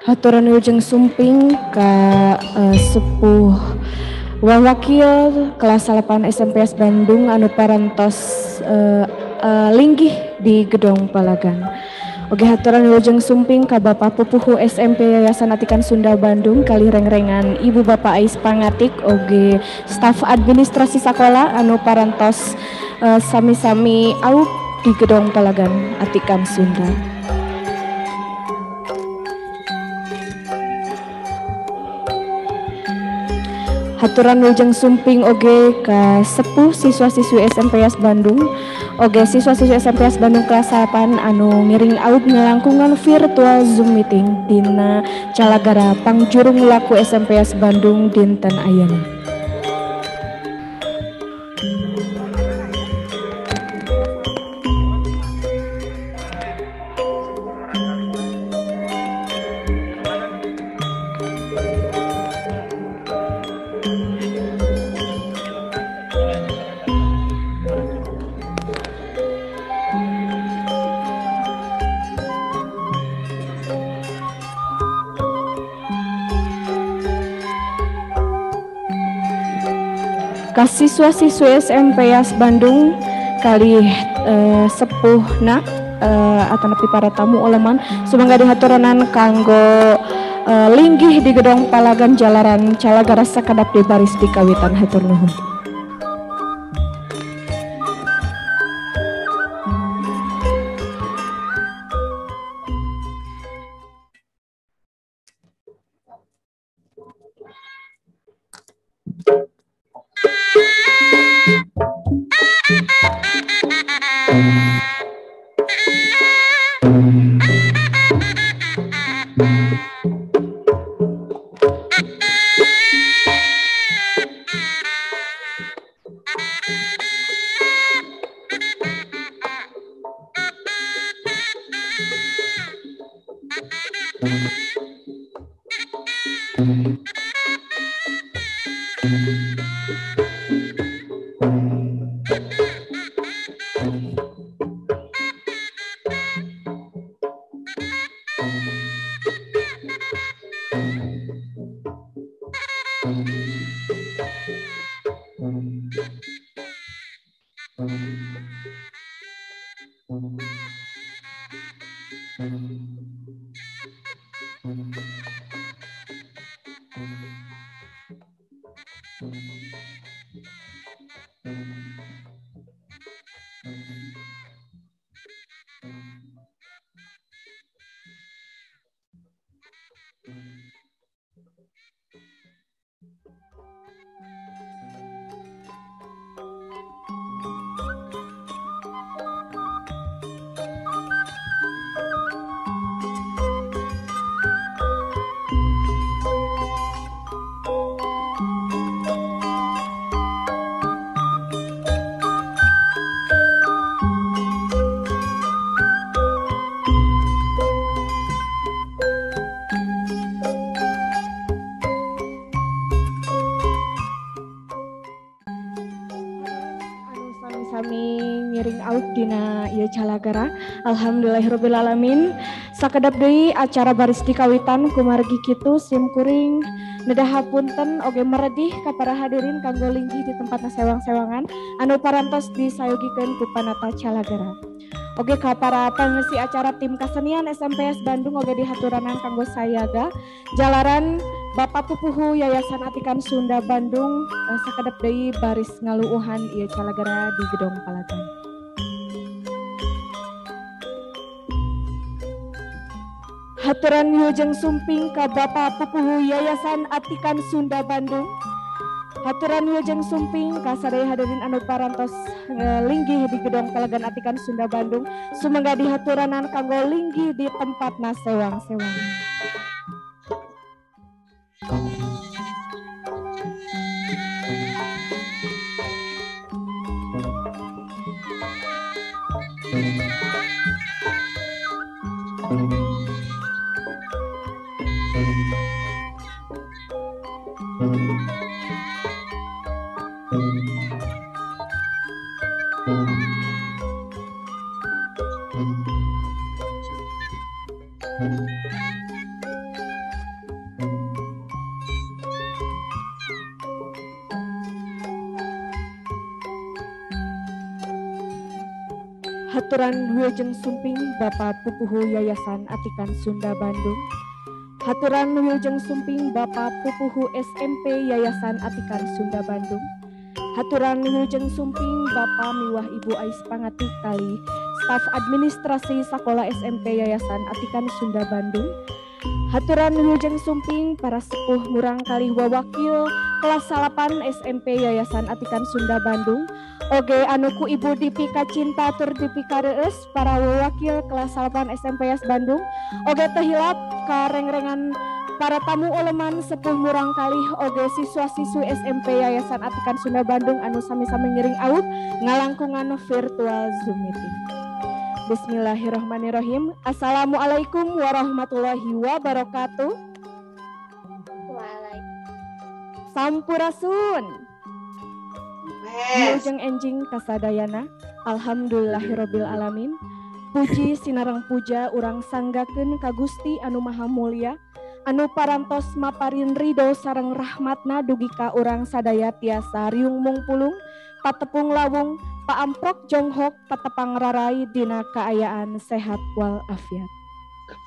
Haturan wilujeng sumping ka sepuh wakil kelas 8 SMPS Bandung anu parantos linggih di Gedong Palagan. Oke, haturan wilujeng sumping ka Bapak Pupuhu SMP Yayasan Atikan Sunda Bandung kali rengrengan Ibu Bapak Ais Pangatik oge staf administrasi sekolah anu parantos sami-sami aub di Gedong Palagan Atikan Sunda. Haturan wilujeng sumping oge ka sepuh siswa-siswi SMPS Bandung oge siswa-siswi SMPS Bandung kelas 8 anu ngiring aub ngelangkungan virtual Zoom meeting dina calagara pangjurung laku SMPS Bandung dinten ayeuna. Siswa-siswi SMPS Bandung kali sepuhna atanapi para tamu uleman sumangga dihaturanan kanggo linggih di Gedong Palagan jalaran calagara sakedap di baris di kawitan. Hatur nuhun. Dina ieu calagara. Alhamdulillahirabbil alamin. Sakedap deui acara baris di kawitan kumargi kitu sim kuring nedah hapunten oge meredih ka para hadirin kanggo linggih di tempatna sewang-sewangan anu parantos disayogikeun ku panata calagara. Oge ka para pengisi acara tim kesenian SMPS Bandung oge dihaturanan kanggo sayaga jalaran Bapak Pupuhu Yayasan Atikan Sunda Bandung sakedap deui baris ngaluuhan ieu calagara di Gedong Palagan. Haturan wilujeng sumping ka Bapak Pupuhu Yayasan Atikan Sunda Bandung. Haturan wilujeng sumping ka sadaya hadirin anu parantos linggih di Gedong Palagan Atikan Sunda Bandung. Sumangga dihaturanan kanggo linggih di tempatna sewang-sewang. Haturan wilujeng sumping Bapak Pupuhu Yayasan Atikan Sunda Bandung. Haturan wilujeng sumping Bapak Pupuhu SMP Yayasan Atikan Sunda Bandung. Haturan wilujeng sumping Bapak miwah Ibu Ais Pangati kali staf administrasi Sakola SMP Yayasan Atikan Sunda Bandung. Haturan wilujeng sumping para sepuh murang kalih wawakil kelas 8 SMP Yayasan Atikan Sunda Bandung. Oge anu ku Ibu dipika cinta tur dipika reueus para wawakil kelas 8 SMP Yas Bandung. Oge teu hilap karengrengan para tamu oleman sepuh murang kalih oge siswa-siswi SMP Yayasan Atikan Sunda Bandung anu sami-sami ngiring aub ngalangkungan virtual Zoom meeting. Bismillahirrahmanirrahim. Assalamualaikum warahmatullahi wabarakatuh. Waalaikumsalam. Sampurasun. Wilujeng enjing kasadayana. Alhamdulillahirabbil alamin. Puji sinareng puja urang sanggakeun ka Gusti anu Maha Mulia, anu parantos maparin ridho sareng rahmatna dugi ka urang sadaya tiasa riung mungpulung, patepung lawung, paamprok jonghok, patepang rarai dina kaayaan sehat wal afiat.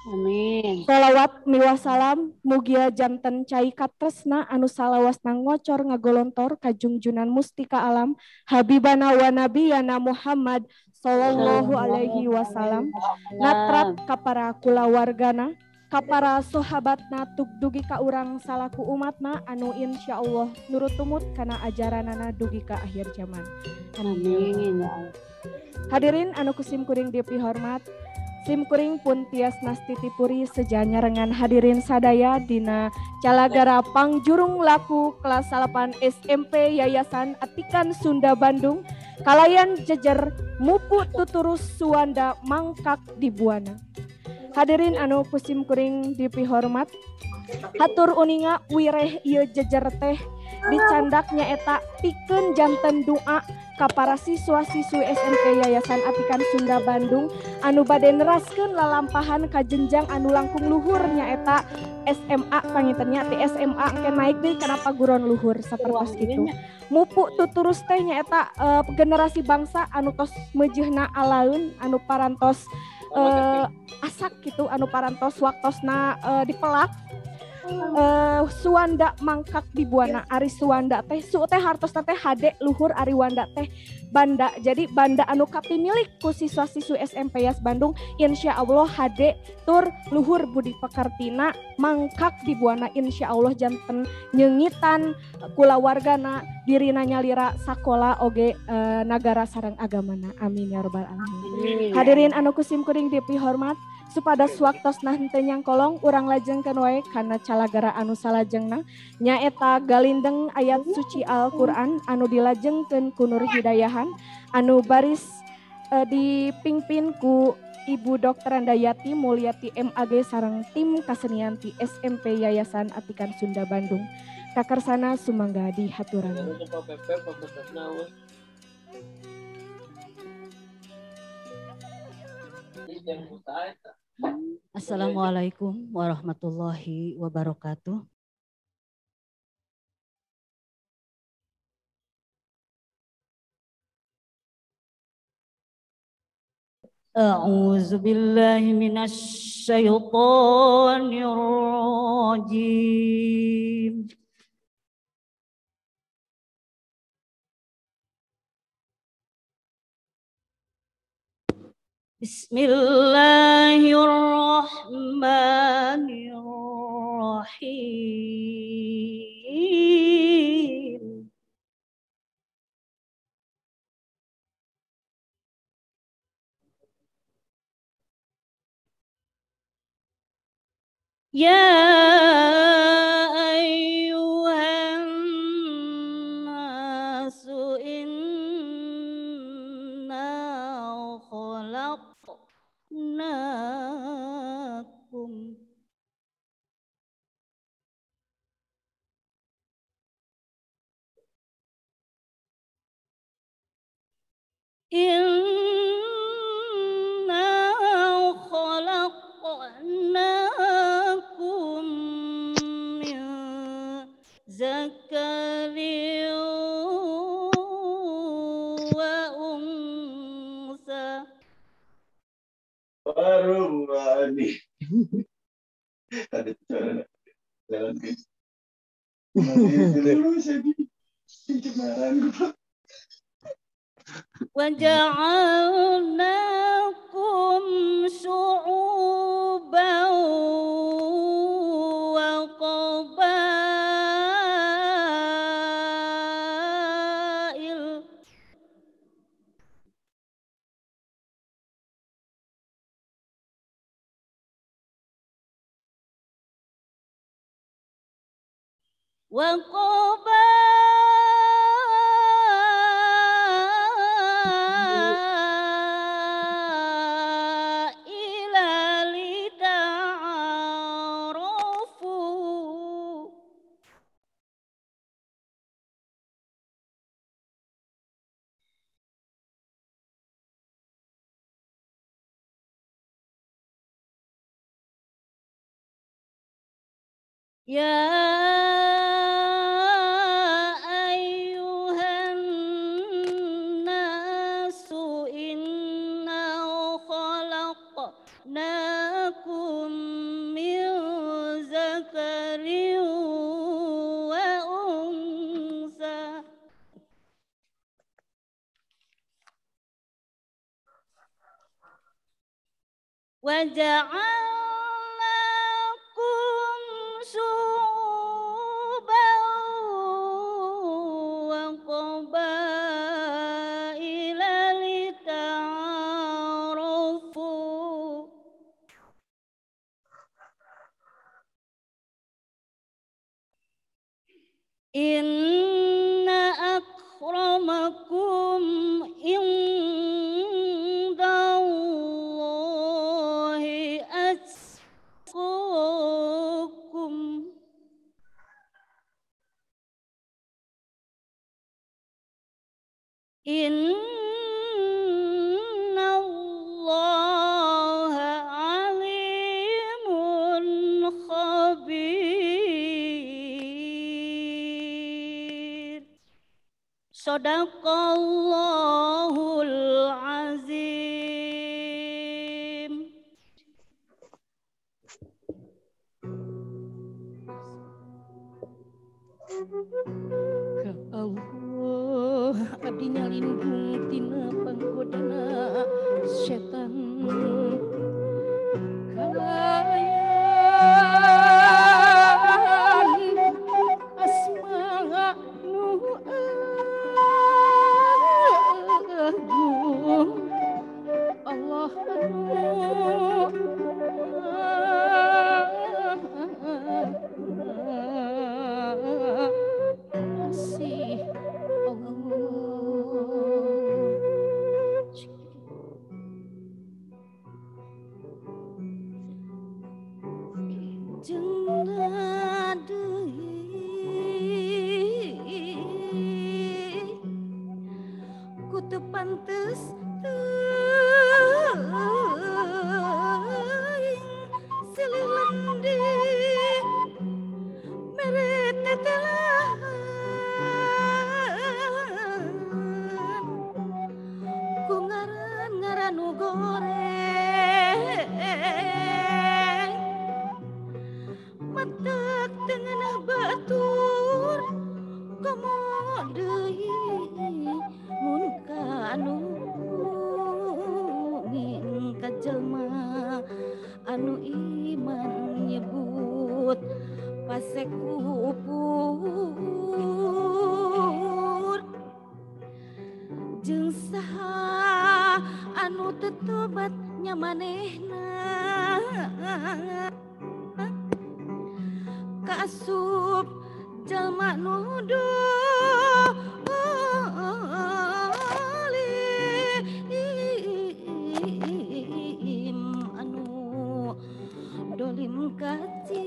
Amin. Sholawat miwah salam mugia janten cai katresna anu salawasna ngocor ngagolontor kajungjunan mustika alam habibana wa nabiyana Muhammad sallallahu alaihi wasallam natrap kapara kulawargana kapara sahabatna tuk dugi ka urang salaku umatna anu insyaallah nurut tumut kana ajaranana dugi ka akhir zaman. Amin ya Allah. Hadirin anu kusim kuring dipihormat, sim kuring pun tias nastitipuri sejanya rengan hadirin sadaya dina calagara pangjurung laku kelas 8 SMP Yayasan Atikan Sunda Bandung kalayan jejer mupu tuturus suwanda mangkak di buana. Hadirin anu kusim kuring dipihormat, hatur uninga wireh ieu jejer teh dicandak nyaeta pikeun janten doa ka para siswa-siswi SMP Yayasan Atikan Sunda Bandung anu bade neraskeun lalampahan ka jenjang anu langkung luhur nyaeta SMA pangintennya ti SMA engke naik deui kana paguron luhur sapertos kitu. Mupu tuturus teh nyaeta generasi bangsa anu tos meujeuhna alaeun anu parantos asak gitu anu parantos waktosna dipelak. Suwanda mangkak di buana ari suwanda teh su teh hartosna teh hade luhur ari wanda teh banda, jadi banda anu kapimilik ku siswa-siswi SMP Yas Bandung insya Allah hade tur luhur budi pekertina mangkak di buana insya Allah janten nyengitan kulawargana dirina nyalira sakola oge nagara sareng agamana, amin ya robbal alamin. Hadirin anu kusim kuring dipihormat, supados waktosna henteu nyangkolong urang lajengkeun wae kana calagara anu salajengna nyaeta galindeng ayat suci Al-Qur'an anu dilajengkeun ku Nur Hidayahan anu baris dipingpin ku Ibu Dr. Andayati Mulyati MAG sareng tim kasenian ti SMP Yayasan Atikan Sunda Bandung. Kakarsana sumangga dihaturan. Assalamualaikum warahmatullahi wabarakatuh. A'udzu billahi minasy syaithanir rajim. Bismillahirrahmanirrahim. Ya ayyuhan nasu inna khalaqnakum inna khalaqnakum min zakarin wa unsa. Ada suara jalan guys. وجعلناكم شعوبا وقبائل وقبائل لتعارفوا يا أيها الناس إنا خلقناكم من ذكر وأنثى وجعلناكم شعوبا وقبائل لتعارفوا إن أكرمكم عند الله أتقاكم إن الله عليم خبير. صدق الله العظيم. Ka Allah abdi nyalindung tina panggodana setan kalayan asma nu agung Allah anu asih Allah. Jeung deui ku teu pantes teuing silih lendi mere tetelahan ku ngaran-ngaran nu goreng matak tengenah batur komo deui mun ka anu ngin ka jelma anu iman nyebut pasek kupur jeung saha anu teu tobat nya manehna kaasup jalma nu dolim anu dolim kacida.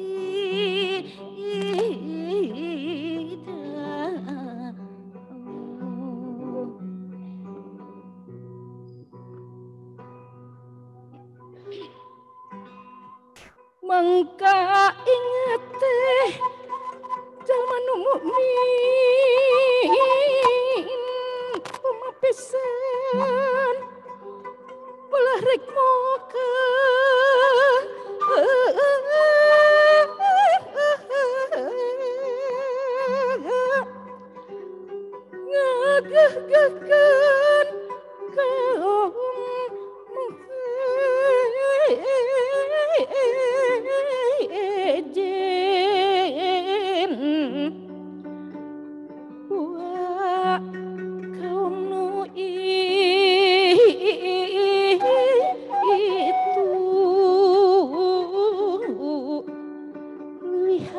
Mangka inget teh jalma nu mukmin pemapesan ulah rek moka.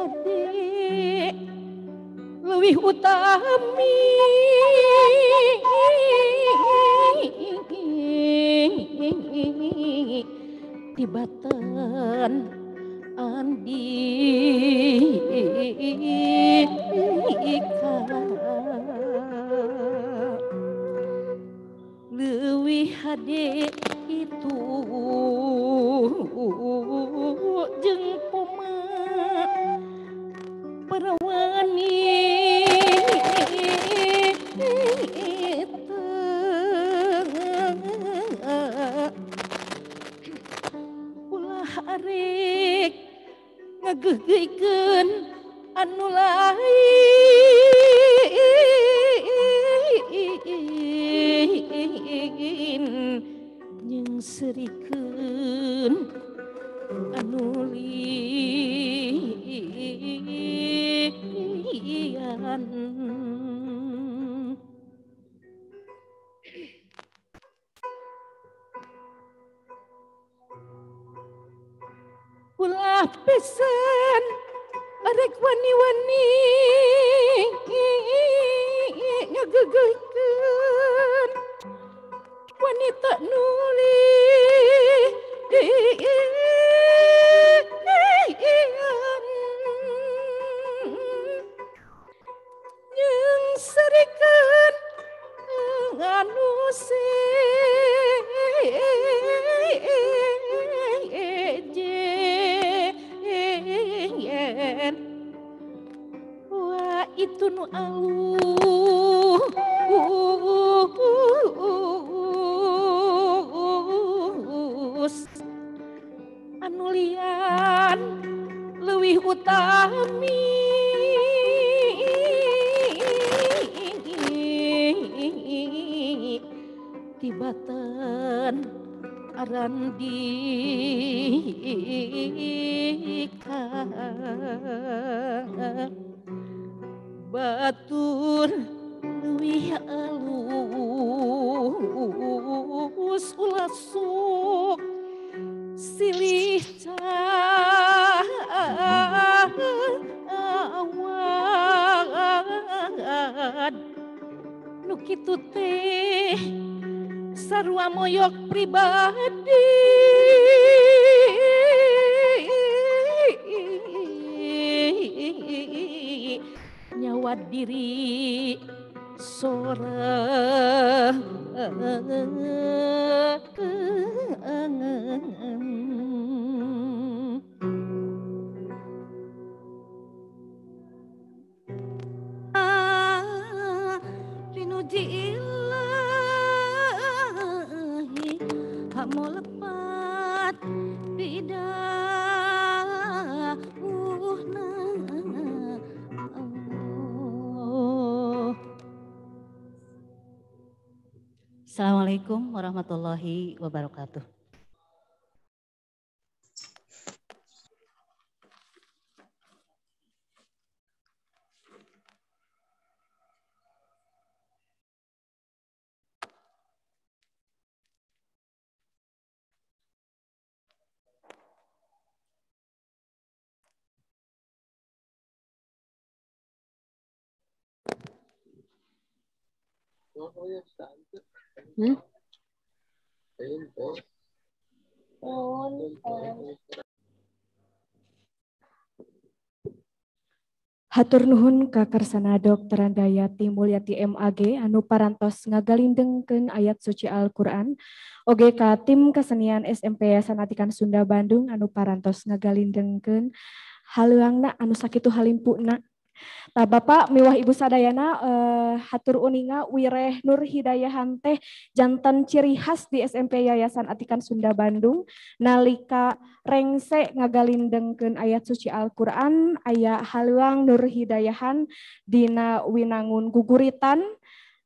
hade leuwih utami tibatan andika leuwih hade itu jeung poma perawani ulah arek ngageugeuykeun anu lain jeung serikeun anu lian. Ulah pisan arek wani-wani ngageugeuykeun wanita nuli jeung serikeun anu sejen. Wah itu nu alus anu lian leuwih utami tibatan arandika batur leuwih alus ulah sok silih cawat nu kitu teh sarua moyok pribadi nyawa diri sorangan. Pinuji ilahi hamo lepat bidauhna Allah. Assalamualaikum warahmatullahi wabarakatuh. Hmm? Hatur nuhun ka Kersana Dr. Andayati Mulyati MAG anu parantos ngagalindengkeun ayat suci Al-Qur'an, oge ka tim kesenian SMP Yayasan Atikan Sunda Bandung anu parantos ngagalindengkeun haleuangna anu sakitu halimpuna. Tah Bapak miwah Ibu sadayana hatur uninga wireh Nur Hidayahan teh janten ciri khas di SMP Yayasan Atikan Sunda Bandung nalika rengse ngagalindengkeun ayat suci Al-Qur'an aya haleuang Nur Hidayahan dina winangun guguritan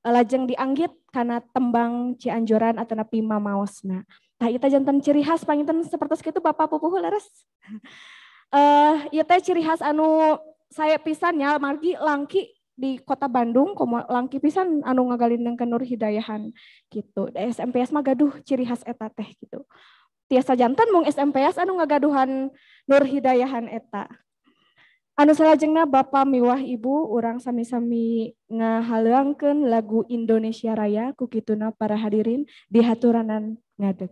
lajeng dianggit kana tembang Cianjuran atanapi mamaosna. Tah ieu teh janten ciri khas panginten sapertos kitu Bapak pupuhu leres. Ieu teh ciri khas anu saya pisan ya margi langki di kota Bandung komo langki pisan anu ngagalindengkeun Nur Hidayahan gitu. Da SMPS mah gaduh ciri khas eta teh gitu. Tiasa janten mung SMPS anu ngagaduhan Nur Hidayahan eta. Anu salajengna Bapak miwah Ibu urang sami-sami ngahaleuangkeun lagu Indonesia Raya ku kituna para hadirin di haturanan ngadeg.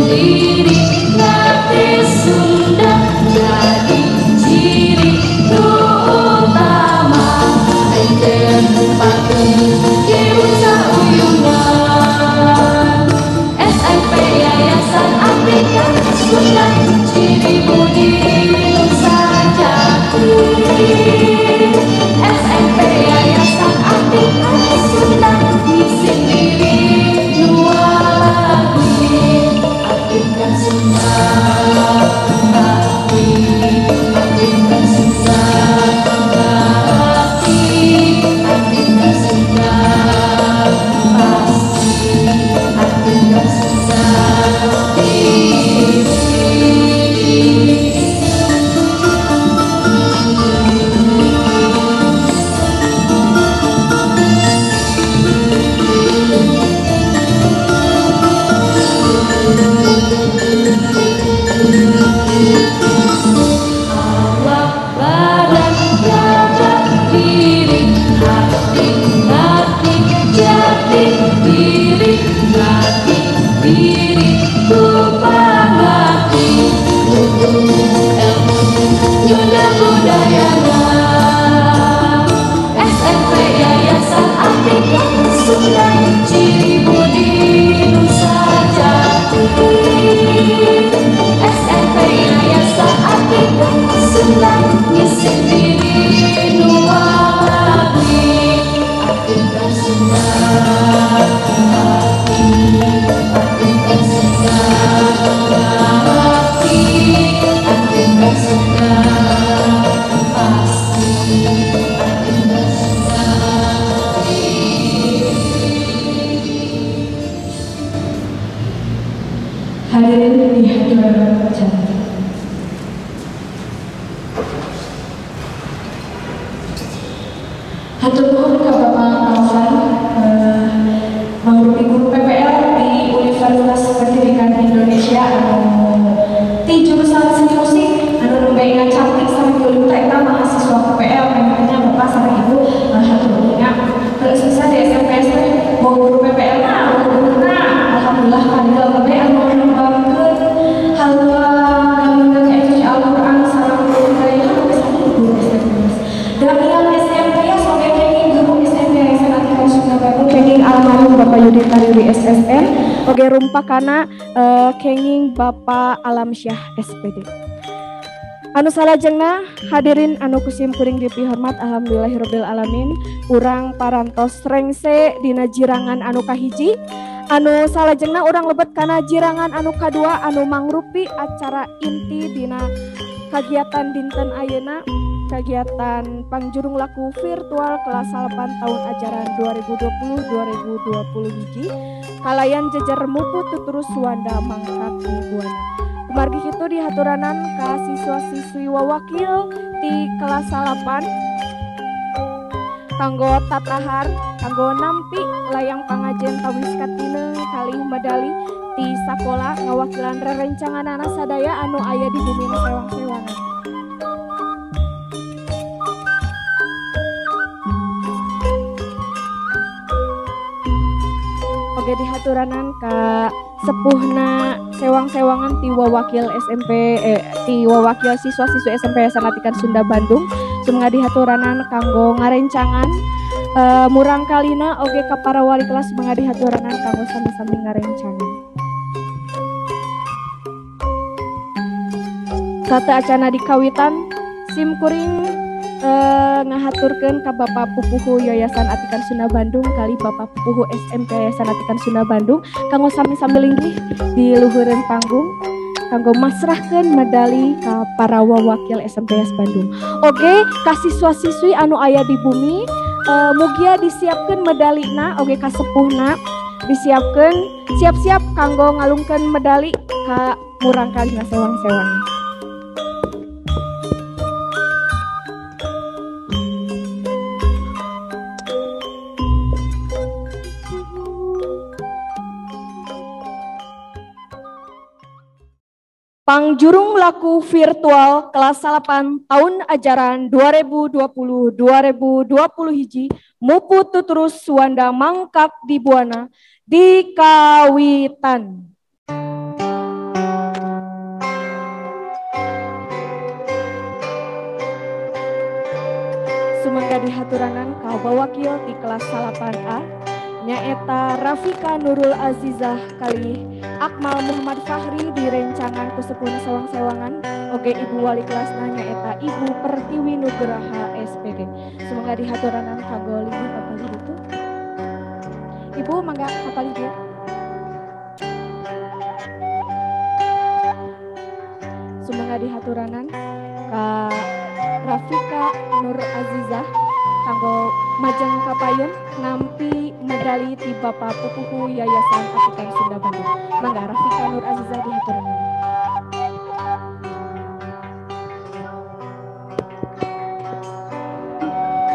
Diri, ngerti Sunda, jadi seni musik anu nembe ngacaplik sareng juling teh eta mahasiswa PPL kayaknya bapak sareng ibu hatur nya terus bisa di SMPS teh boga guru PPL na boga guruna alhamdulillah kadal kabeh anu ngembangkeun hal ka Al-Qur'an sareng budaya oge sami guru SMPS. Damian SMPS oge kenging guru SMP Yayasan Atikan Sunda Bandung kenging almarhum Bapak Yudi Tariri SSN oge rumpakana kenging Bapak Alamsyah SPD. Anu salajengna hadirin anu kusim kuring dipihormat alhamdulillahirabbil alamin urang parantos rengse dina jirangan anu kahiji anu salajengna urang lebet kana jirangan anu kadua anu mangrupi acara inti dina kagiatan dinten ayeuna kagiatan pangjurung laku virtual kelas 8 tahun ajaran 2020-2020 hiji kalayan jejer mupu tuturus Suwanda Mangkak Buana. Kumargi kitu dihaturanan ka siswa-siswi wawakil ti kelas 8 kanggo tatahar kanggo nampi layang pangajen tawis katineng kalih medali ti sakola ngawakilan rerencanganana sadaya anu aya di bumi sewang-sewangan. Oge dihaturanan ka sepuhna sewang-sewangan ti wawakil SMP ti wawakil siswa-siswi SMP Yayasan Atikan Sunda Bandung sumangga dihaturanan kanggo ngarencangan murang kalina oge ka para wali kelas sumangga dihaturanan kanggo sami-sami ngarencangan. Sate acana di kawitan sim kuring ngahaturkeun ka Bapak Pupuhu Yayasan Atikan Sunda Bandung kali Bapak Pupuhu SMP Yayasan Atikan Sunda Bandung kanggo sami-sami linggih di luhureun panggung kanggo masrahkeun medali ka para wawakil SMPS Bandung. Oke, ka siswa-siswi anu aya di bumi mugia disiapkeun medalina oge ka sepuhna disiapkeun siap-siap kanggo ngalungkeun medali ka murang kalina sewang-sewang. Pangjurung laku virtual kelas 8 tahun ajaran 2020-2020 hiji mupu tuturus Suwanda Mangkak di Buana di Kawitan. Sumangga dihaturanan ka wawakil di kelas 8A nyaeta Rafika Nurul Azizah kali Akmal Muhammad Fahri di rencangan kusepuhna sewang-sewangan oge ibu wali kelasna nyaeta Ibu Pertiwi Nugraha SPD. Semoga dihaturanan kanggo linggih kapalih ditu. Ibu mangga kapalih dieu. Sumangga dihaturanan ka Rafika Nur Azizah kanggo majeng kapayun nampi medali ti Bapak Pupuhu Yayasan Atikan Sunda Bandung. Mangga Rafika Nur Azizah dihaturanan.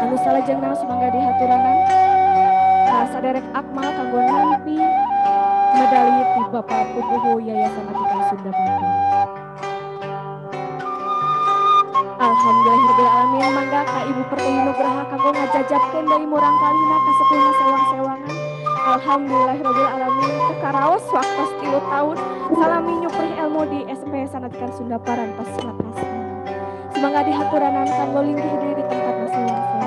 Anu salajengna sumangga dihaturanan ka saderek Akmal kanggo nampi medali ti Bapak Pupuhu Yayasan Atikan Sunda Bandung. Alhamdulillahirabbil alamin mangga ka Ibu Pertiwi Nugraha kanggo ngajajabkeun deui murang kalina ka sepuhna sewang-sewangan. Alhamdulillahirabbil alamin teu karaos waktos 3 tahun salami nyuprih ilmu di SMP Yayasan Atikan Sunda parantos watasna. Sumangga dihaturanan kanggo linggih deui di tempat sewang-sewangan.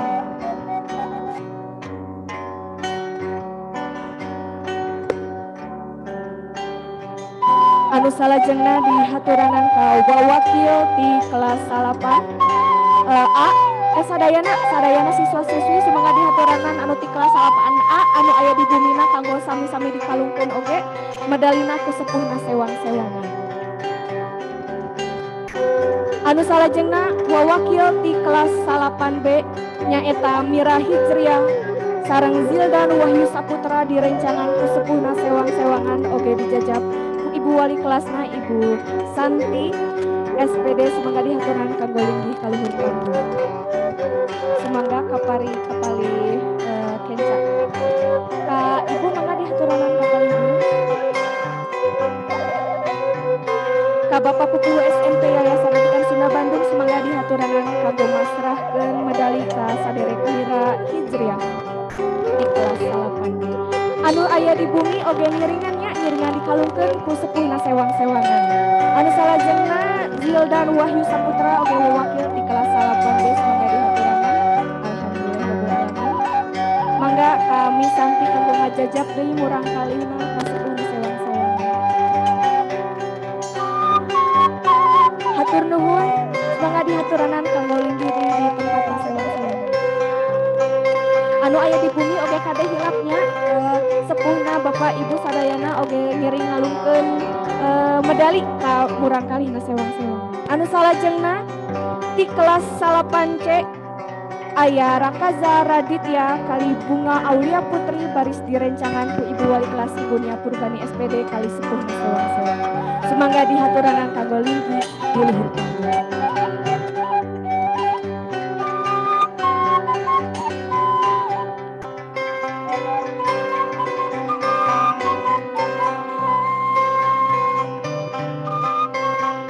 Anu salajengna dihaturanan ka wawakil di kelas 8 A sadayana siswa-siswi sumangga dihaturanan anu ti kelas 8 A anu aya di bumina kanggo sami-sami dikalungkeun oge medalina ku sepuhna sewang-sewangan. Anu salajengna wawakil ti kelas 8B nyaeta Mira Hijriah sareng Zildan Wahyu Saputra di rencangan ku sepuhna sewang-sewangan oge dijajab Ibu wali kelasna Ibu Santi SPD. Sumangga dihaturanan kanggo linggih ka luhur panggung. Sumangga kapari kapalih kenca. Ka Ibu mangga dihaturanan kapalih. Ka Bapak Pupuhu SMP Yayasan Atikan Sunda Bandung sumangga dihaturanan kanggo masrahkeun medali ka saderek Mira Hijriah di kelas 8. Anu aya di bumi oge ngiringannya ngiringan dikalungkeun ku sepuhna sewang-sewangan. Anu salajengna Zildan Wahyu Saputra oge wakil di kelas 8B sumangga dihaturanan. Alhamdulillah. Mangga kami santi kanggo ngajajab deui murang kalihna ka sepuhna sewang-sewangan. Hatur nuhun, mangga dihaturanan kanggo linggih di tempat sewang-sewangan. Anu aya di bumi oge kade hilapnya sepuhna Bapak Ibu sadayana oge ngiring ngalungkeun medali ka murang kalihna sewang-sewang. Anu salajengna di kelas 8C aya Rakaza Raditya kali Bunga Aulia Putri baris direncangan ku Ibu Wali Kelas Ibu Nia Purbani SPD kali sepuhna sewang-sewang. Sumangga dihaturanan kanggo linggih di luhur panggung.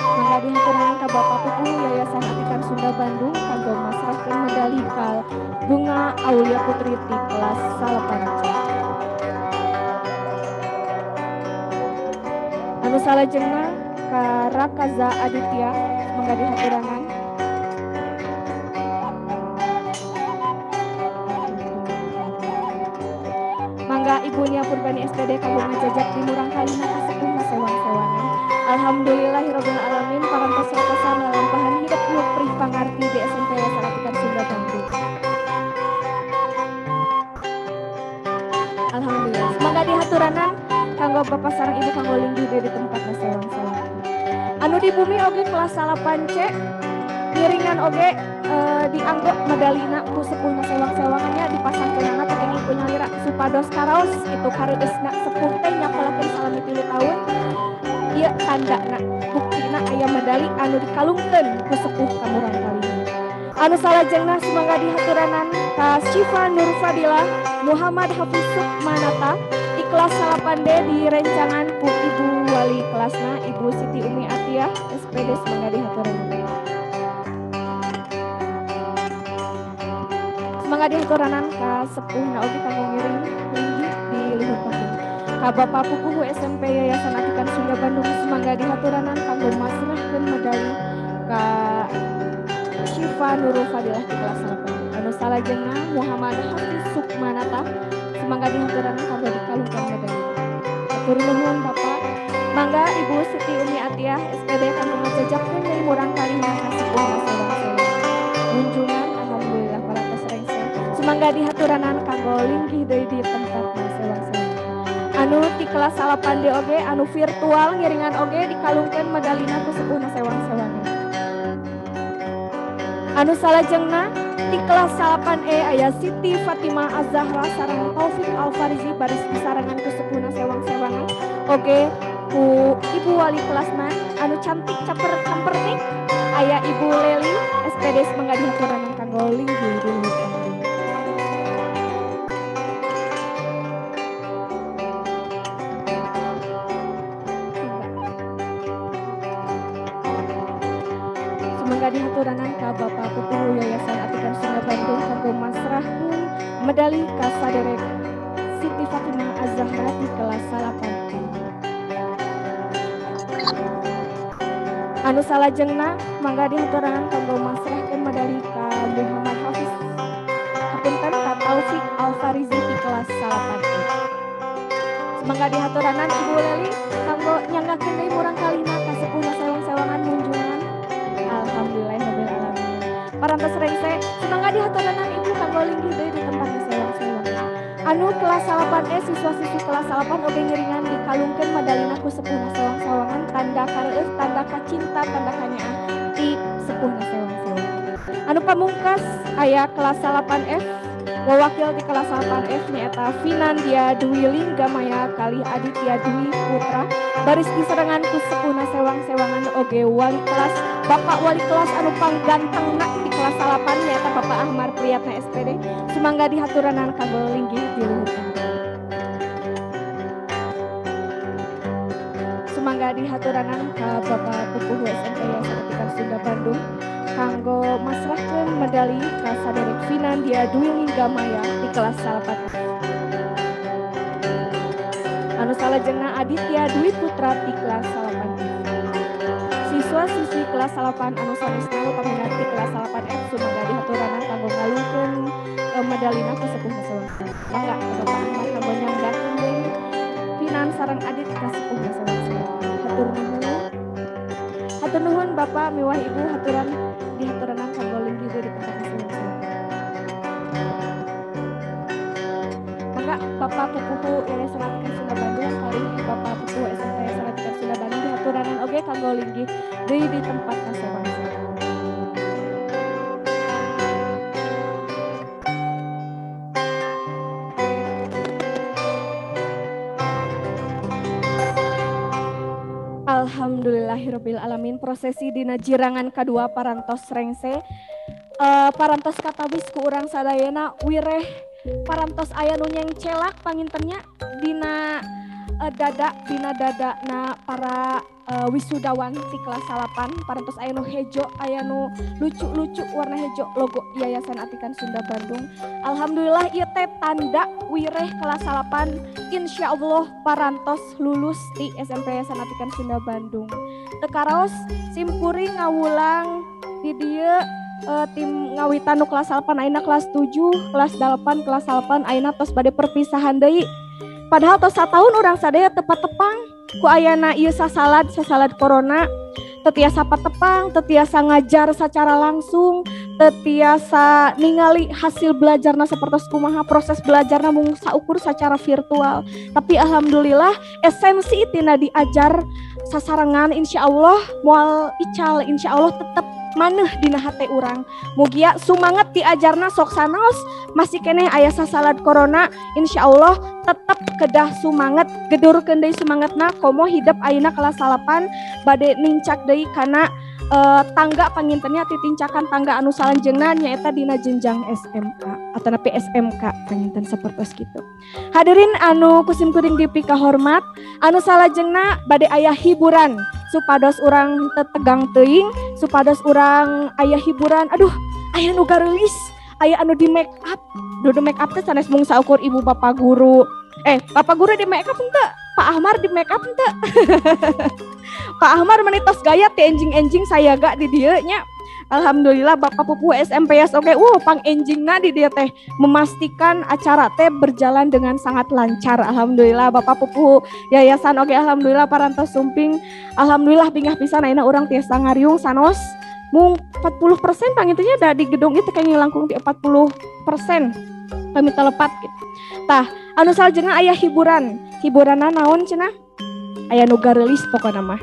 Mangga dihaturanan ka Bapak Pupuhu Yayasan Atikan Sunda Bandung kanggo masrahkeun medali ka Bunga Aulia Putri di kelas 8C. Anu salajengna ka Rakaza Aditya mangga dihaturanan. Mangga Ibu Nia Purbani SPD kanggo ngajajab di murang kalihna ka sepuhna sewang-sewangan. Alhamdulillahirabbil alamin parantos ratasan lalampahan hidup nu prih pangarti di SMP Yayasan Atikan Sunda Bandung. Alhamdulillah. Mangga dihaturanan kanggo bapak sareng ibu kanggo linggih di tempat sewang-sewangan. Anu di bumi oge kelas 8C ngiringan oge dianggap medalina ku sepuhna sewang-sewangannya dipasangkeunana teh kenging ku nyalira supados karaos kitu kareueusna sepuh teh nyakolakeun salami 3 tahun. Ieu tandana buktina aya medali anu dikalungkeun ku sepuh ka murang kalihna. Anu salajengna sumangga dihaturanan ka Syifa Nur Fadilah Muhammad Hafiz Sukmanata di kelas 8D direncangan ku Ibu Wali Kelasna Ibu Siti Umi Atiyah SPD sumangga dihaturanan. Sumangga dihaturanan ka sepuhna oge kanggo ngiring linggih di luhur panggung. Ka Bapak Pupuhu SMP Yayasan Atikan Sunda Bandung sumangga dihaturanan kanggo masrahkeun medali ka Syifa Nurul Fadilah di kelas 8. Anu salajengna Muhammad Hafiz Sukmanata sumangga dihaturanan kanggo dikalungkeun medali. Hatur nuhun Bapak. Mangga Ibu Siti Umi Atiyah SPD kanggo ngajajabkeun deui murang kalihna ka sepuhna sewang-sewang. Munjungan alhamdulillah parantos rengse. Sumangga dihaturanan kanggo linggih deui di tempat sewang-sewang. Anu di kelas 8D oge anu virtual ngiringan oge dikalungkeun medalina ku sepuhna sewang-sewangan. Anu salajengna di kelas 8E aya Siti Fatimah Az-Zahra sareng Taufik Al-Farizi baris disarengan ku sepuhna sewang-sewangan oge ku Ibu Wali kelasna anu cantik caper campertik aya Ibu Leli SPD sumangga dihaturanan kanggo linggih di luhur panggung. Sumangga dihaturanan ka Bapak Pupuhu Yayasan Atikan Sunda Bandung kanggo masrahkeun medali ka saderek Siti Fatimah Az-Zahra di kelas 8. Anu salajengna mangga dihaturanan kanggo masrahkeun medali ka Muhammad Hafiz hapunten ka Taufik Al-Farizi di kelas 8. Sumangga dihaturanan Ibu Leli kanggo nyanggakeun deui murang kalihna ka sepuhna sewang-sewangan munjungan. Alhamdulillahirabbil alamin. Parantos rengse sumangga dihaturanan ibu kanggo linggih deui di tempat sewang-sewangan. Anu kelas 8E siswa-siswi kelas 8 oge ngiringan dikalungkeun medalina ku sepuhna sewang-sewangan tanda kareueus tanda kacinta tanda kanyaah ti sepuhna sewang-sewangan. Anu pamungkas aya kelas 8F wawakil di kelas 8F nyaeta Vinandia Dwi Linggamaya kali Aditya Dwi Putra baris diserengan ku sepuhna sewang-sewangan oge wali kelas Bapak wali kelas anu panggantengna di kelas 8 nyaeta Bapak Ahmad Priyatna SPD sumangga dihaturanan kanggo linggih di luhur panggung. Sumangga Sumangga dihaturanan ka Bapak Pupuhu SMP Yayasan Atikan Sunda Bandung kanggo masrahkeun medali ka saderek Vinandia Dwi Linggamaya di kelas 8. Anu salajengna Aditya Dwi Putra di kelas 8. Siswa-siswi kelas 8 anu sanesna utamina di kelas 8F sumangga dihaturanan kanggo ngalungkeun medalina ku sepuh sawangsa. Mangga ka Bapak Ahmad kanggo nyanggakeun deui Finan sareng Adit ka sepuh sawangsa. Hatur nuhun. Hatur nuhun Bapak miwah Ibu haturan dihaturanan kanggo linggih di tempat sawangsa. Mangga Bapak Pupuhu Yayasan Atikan Sunda Bandung kalih Bapak Pupuhu SMP Yayasan Atikan Sunda Bandung dihaturanan oge kanggo linggih deui di tempat sawangsa. Alhamdulillahirabbil alamin prosesi dina jirangan kadua parantos rengse parantos katabis ku urang sadayana wireh parantos aya nu nyengcelak pangintennya dina dada dina dada na para wisudawan ti kelas 8 parantos aya nu hejo aya nu lucu-lucu warna hejo logo Yayasan Atikan Sunda Bandung. Alhamdulillah ieu teh tanda wireh kelas 8 insyaallah parantos lulus di SMP Yayasan Atikan Sunda Bandung. Teu karaos simkuring ngawulang di dieu tim ngawitan nu kelas 8 ayeuna kelas 7, kelas 8, kelas 8 ayeuna tos bade perpisahan deui. Padahal tos satahun urang sadaya teu patepang ku ayana ieu sasalad corona teu tiasa patepang, teu tiasa ngajar secara langsung, teu tiasa ningali hasil belajarna sapertos kumaha, proses belajarna mung saukur secara virtual. Tapi alhamdulillah esensi tina diajar sasarengan insyaallah moal ical, insyaallah tetep maneh dina hate urang. Mugia sumanget diajarna sok sanaos masih keneh aya sasalad corona, insyaallah tetep kedah sumanget, gedurkeun deui sumangetna komo hidep ayeuna kelas 8 bade nincak deui kana tangga pangintennya titincakan tangga anu salanjeungna nyaeta dina jenjang SMA atanapi SMK panginten sapertos kitu. Hadirin anu kusim kuring dipikahormat, anu salajengna bade aya hiburan supados urang teu tegang teuing, supados urang aya hiburan. Aduh, aya nu gareulis, aya anu di make up. Duh, make up teh sanes mung saukur ibu bapak guru. Bapak guru di make up henteu? Pak Ahmar di make up henteu? Pak Ahmar meni tos gaya ti enjing-enjing saya gak di dieu nya. Alhamdulillah Bapak Pupuh SMP Yas oke, pang enjingna di dieu teh memastikan acara teh berjalan dengan sangat lancar. Alhamdulillah Bapak Pupuh Yayasan oke, alhamdulillah parantos sumping. Alhamdulillah bingah pisan ayeuna urang tiasa ngariung sanos mung 40% pangintennya da di gedung itu kayaknya langkung di 40% kami telepat gitu. Tah, anu salajengna aya hiburan. Hiburanna naon cenah? Aya nu gareulis pokona mah.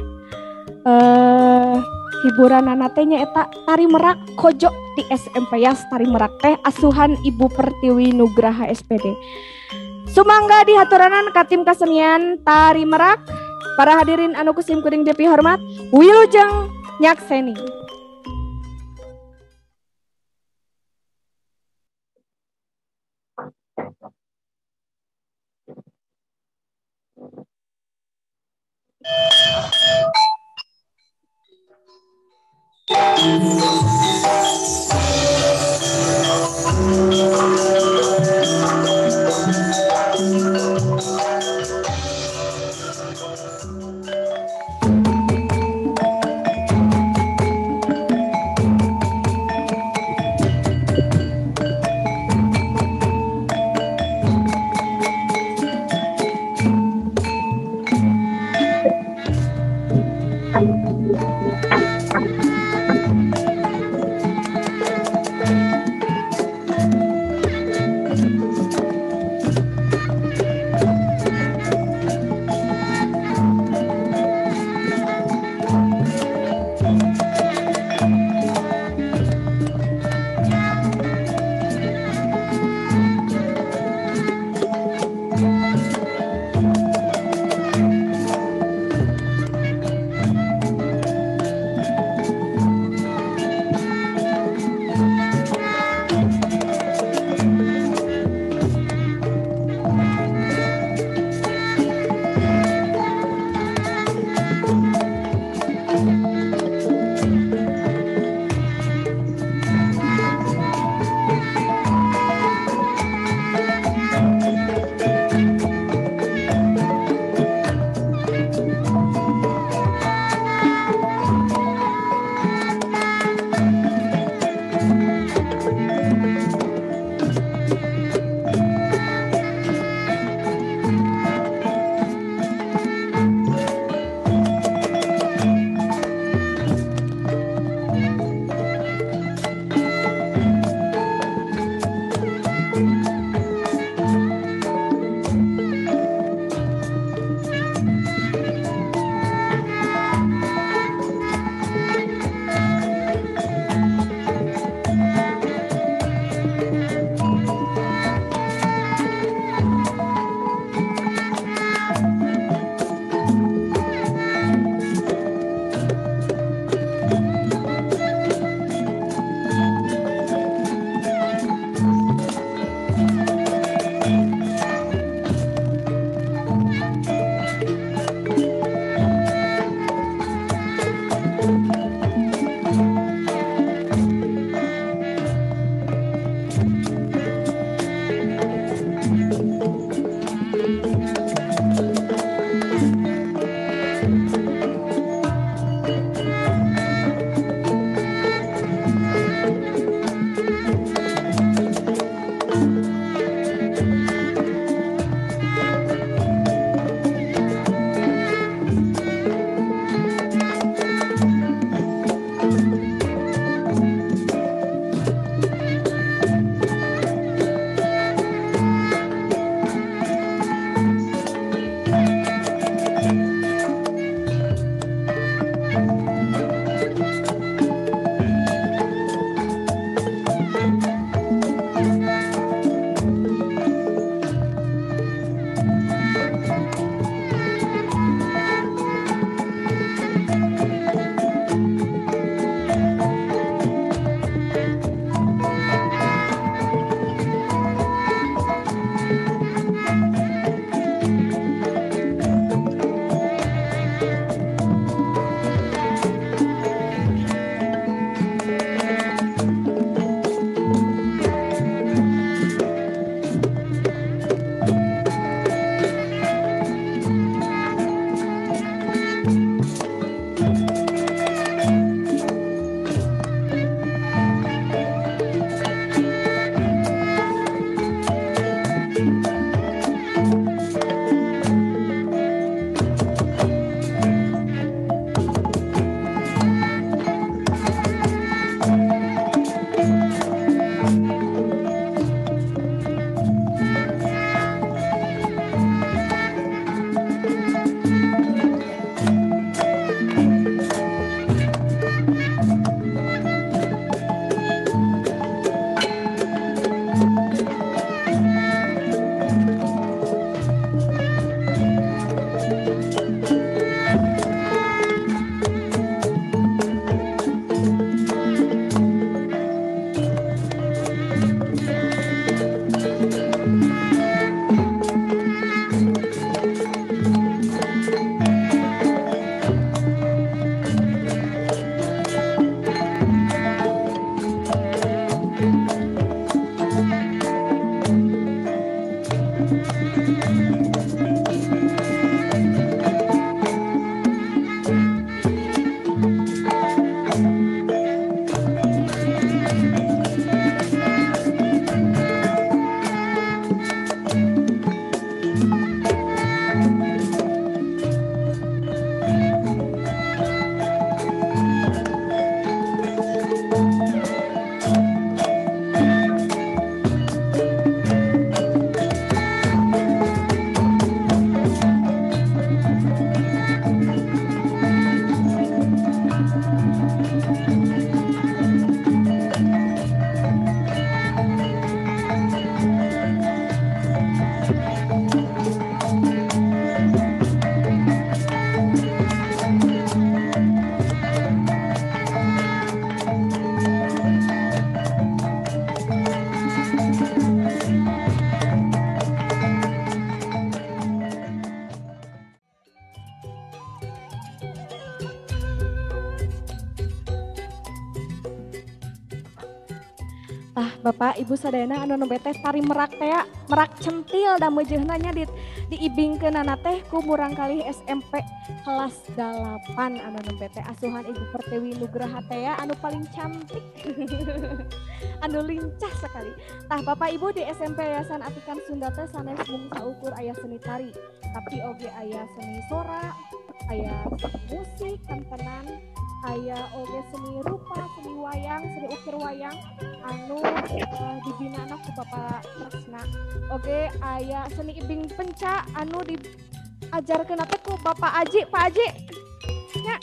Hiburanana teh nyaeta tari merak kojo di SMP Yas. Tari merak teh asuhan Ibu Pertiwi Nugraha SPD. Sumangga dihaturanan ka tim kasenian tari merak. Para hadirin anu kusim kuring dipihormat, wilujeng nyakseni. Tah Bapak Ibu sadayana anu nembe teh tari merak teh merak centil da meujeunna nya diibingkeunana teh ku murangkalih SMP kelas 8 anu nembe teh asuhan Ibu Pertiwi Nugraha teh anu paling cantik. Anu lincah sekali. Tah Bapak Ibu di SMP Yayasan Atikan Sunda teh sanes mung saukur aya seni tari, tapi oge aya seni sora, aya musik kantenan, aya oge seni rupa, seni wayang, seni ukir wayang anu dibinana ku Bapak Tresna. Oge aya seni ibing penca anu diajarkeun teh ku Bapak Aji, Pak Aji. Nya.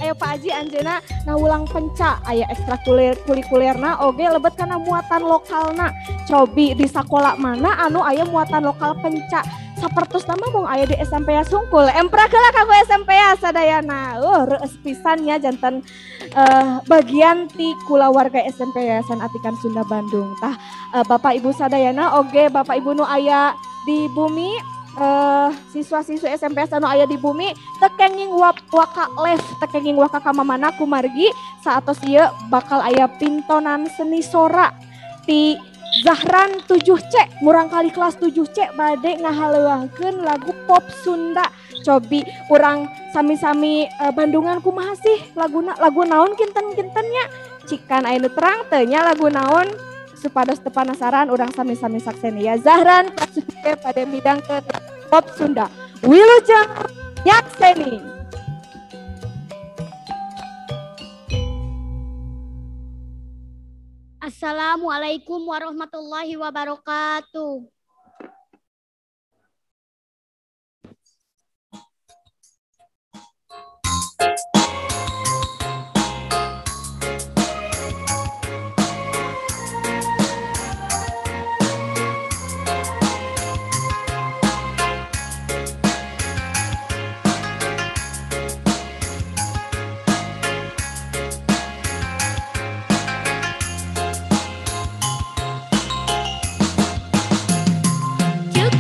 Ayo Pak Aji anjeuna ngawulang penca aya ekstrakurikulerna oge lebet kana muatan lokalna. Cobi di sakola mana anu aya muatan lokal penca. Sapertos nama mung aya di SMP Sungkul. Emprak heula kanggo SMP sadayana. Reueus pisan nya janten bagian ti kulawarga SMP Yayasan Atikan Sunda Bandung. Tah Bapak Ibu sadayana oge Bapak Ibu nu aya di bumi siswa-siswi SMP anu aya di bumi teu kenging waka live, teu kenging waka ka mamana kumargi saatos ieu bakal aya pintonan seni sora ti Zahran 7C murangkalih kelas 7C bade ngahaleuangkeun lagu pop Sunda. Cobi urang sami-sami Bandungan kumaha sih laguna, lagu naon kinten-kintennya cikan aya nu terang teu nya lagu naon supados teu panasaran urang sami-sami sakseni ya. Zahran kelas 7C pada midangkeun pop Sunda. Wilujeng nyakseni. Assalamualaikum warahmatullahi wabarakatuh.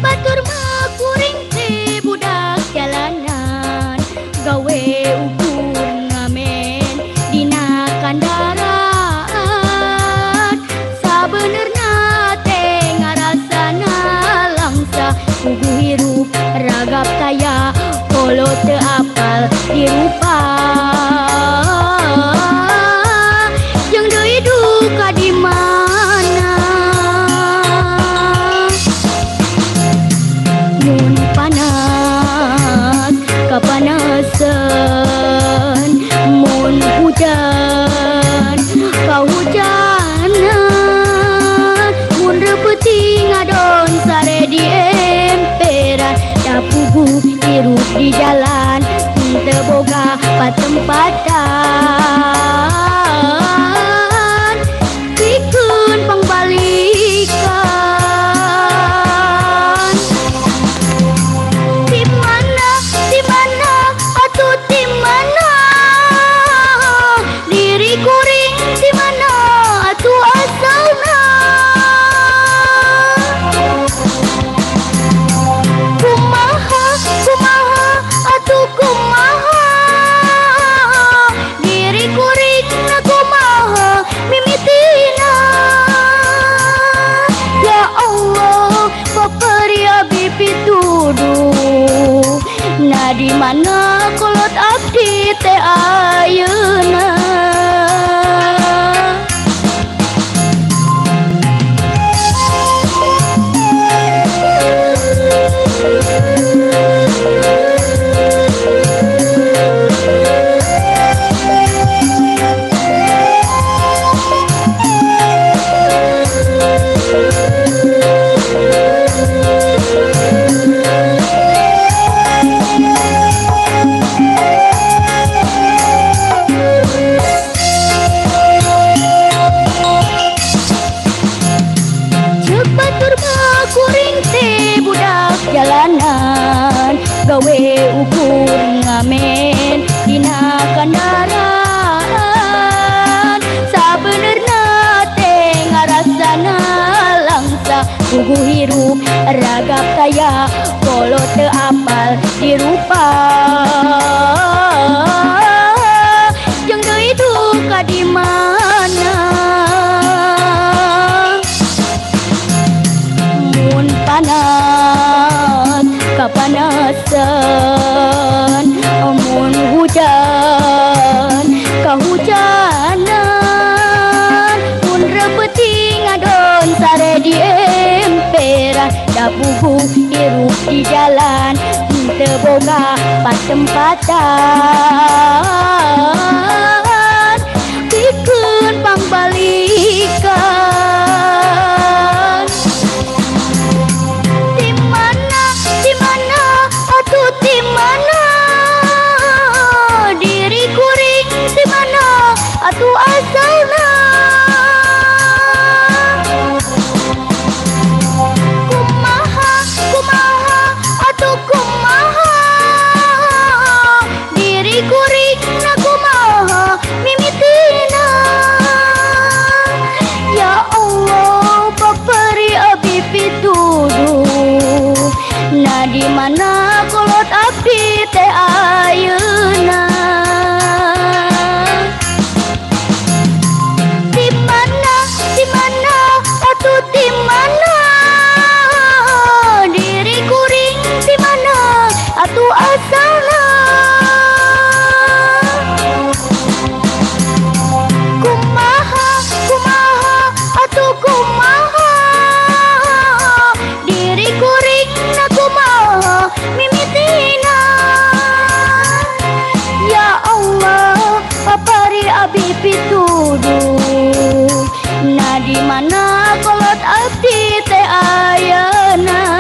Batur mah kuring teh budak jalanan gawe ukur ngamen dina kandaraan sabenerna teh ngarasana langsa puguh hirup ragap taya kolo teu apal dirupa jeung deui duka di mana. Mun panas kapanasan, mun hujan kahujanan, mun reupeting ngadon sare di emperan, da puguh hirup di jalan teu boga patempatan pikeun pangbalikan. Nah di mana kolot abdi teh ayeuna. Jalanan gawe ukur ngamen dina kandaraan sabenerna teh ngarasana langsa puguh hirup ragap taya kolo teu apal dirupa jeung deui duka di mana. Da puguh hirup di jalan teu boga patempatan pikeun pangbalikan. Di mana atuh di mana diri kuring di mana atuh asalna. Kumaha kumaha atuh kumaha diri kuring na kumaha mimitina. Ya Allah papari abi pituduh nah di mana kolot abdi teh ayeuna. Di mana atuh di mana diri kuring di mana atuh asalna. Kumaha kumaha atuh kumaha diri kuring na kumaha mimitina. Ya Allah papari abi pituduh nah di mana kolot abdi teh ayeuna.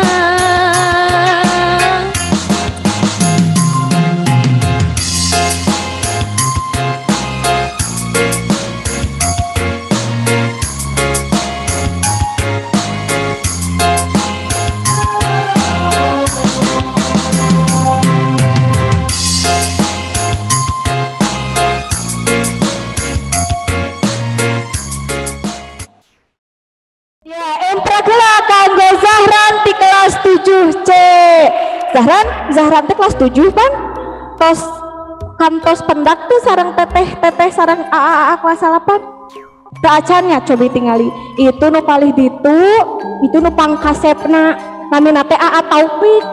Kelas 7C. Zahran, Zahran teh kelas 7 pan. Tos kantos pendak tuh sareng teteh-teteh sareng AAA kelas 8. Teu acan nya cobi tingali. Itu nu palih ditu, itu nu pangkasepna. Namina teh AA Taufik.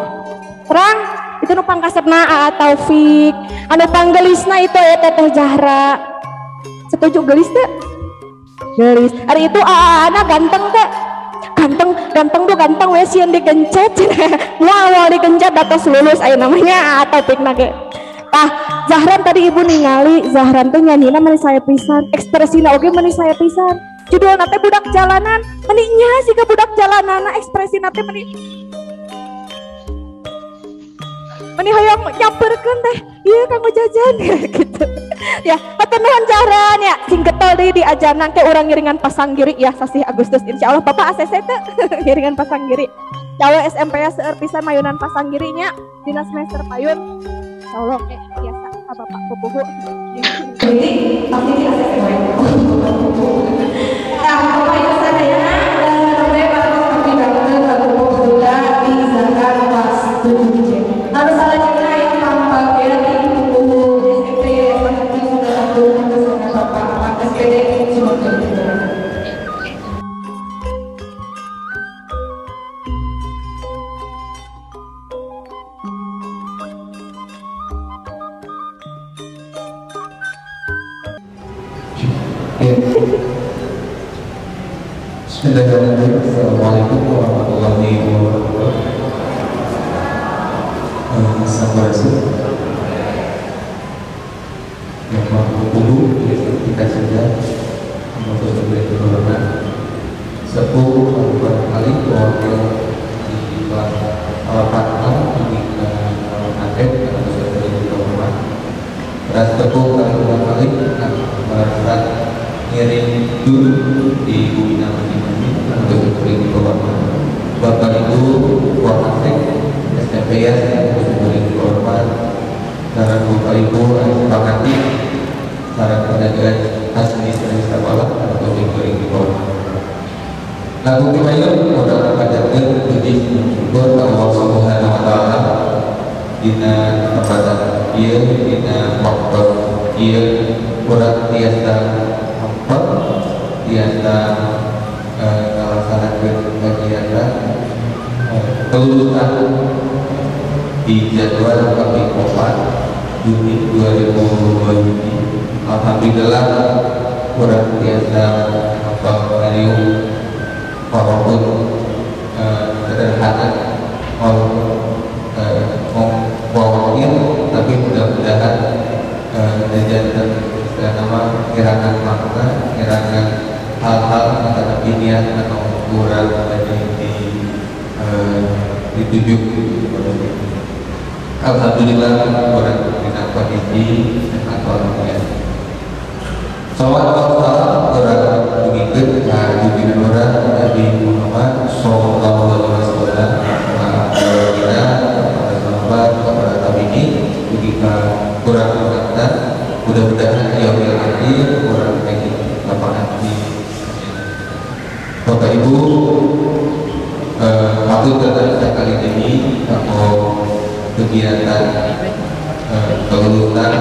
Terang, itu nu pangkasepna AA Taufik. Anu panggelisna itu ya teteh Zahra. Setuju gelis teh? Gelis. Ari itu AA-na ganteng teh. Ganteng, ganteng tuh ganteng we sieun digencet. Moal digencet datos lulus aya namanya topikna ge. Tah, Zahran tadi ibu ningali Zahran teh nyanyina meni sae pisan, ekspresina oge meni sae pisan. Judulna teh budak jalanan, meni nya siga budak jalanan ekspresina teh meni meni hoyong nyamperkeun teh, ieu kanggo jajan gitu. Ya, hatur nuhun Zahran ya, sing getol deui diajarna ke urang ngiringan Pasanggiri ya sasih Agustus insyaallah Bapak ACC teh ngiringan Pasanggiri. Cawe SMP ya seueur pisan mayunan Pasanggiri nya dina semester payun. Insyaallah biasa ka Bapak pupuhu. Jadi pasti di ACC wae. Nah, Bapak Ibu sadayana nembe waktu pimpinan kagugu heula di Zahran kelas 7C. Anu salajengna yang pangpagea di pupuhu SMP Yayasan Sunda 1 Bapak SPD Sumedang. Bismillahirrahmanirrahim. Assalamualaikum warahmatullahi wabarakatuh. Sampurasun. Yang mampu kita saja memutus diberi corona. Sepuh kali wakil di kelas 8 ini ke Aceh atau diberi corona. Beras tepuh kali merasa ngiring dulu di bumi masing-masing untuk diberi corona. Bapak Ibu Wakasek SMP ya untuk diberi corona. Saran Bapak Ibu Pakati saran tenaga administrasi sekolah untuk diberi corona. Lagu kimayun orang pajarkeun puji syukur ka Allah Subhanahu wa taala dina kesempatan ieu dina waktu ieu urang tiasa hampa tiasa ngalaksanakeun kegiatan kelulusan di jadwal kaping 4 Juni 2022. Alhamdulillah urang tiasa hampa ngariung walaupun sederhana ngirangan makna, ngirangan hal-hal antara niat atau kurang di dituju. Alhamdulillah kurang dina kondisi sehat walafiat. Salawat wassalam urang dugikeun ka junjungan urang Nabi Muhammad sallallahu alaihi wasallam, ka kepada sahabat, kepada tabi'in, dugi ka urang umatna. Mudah-mudahan yaumil akhir urang pengen lapangan di Bapak Ibu. Aku tetap sekali ini atau kegiatan kelulusan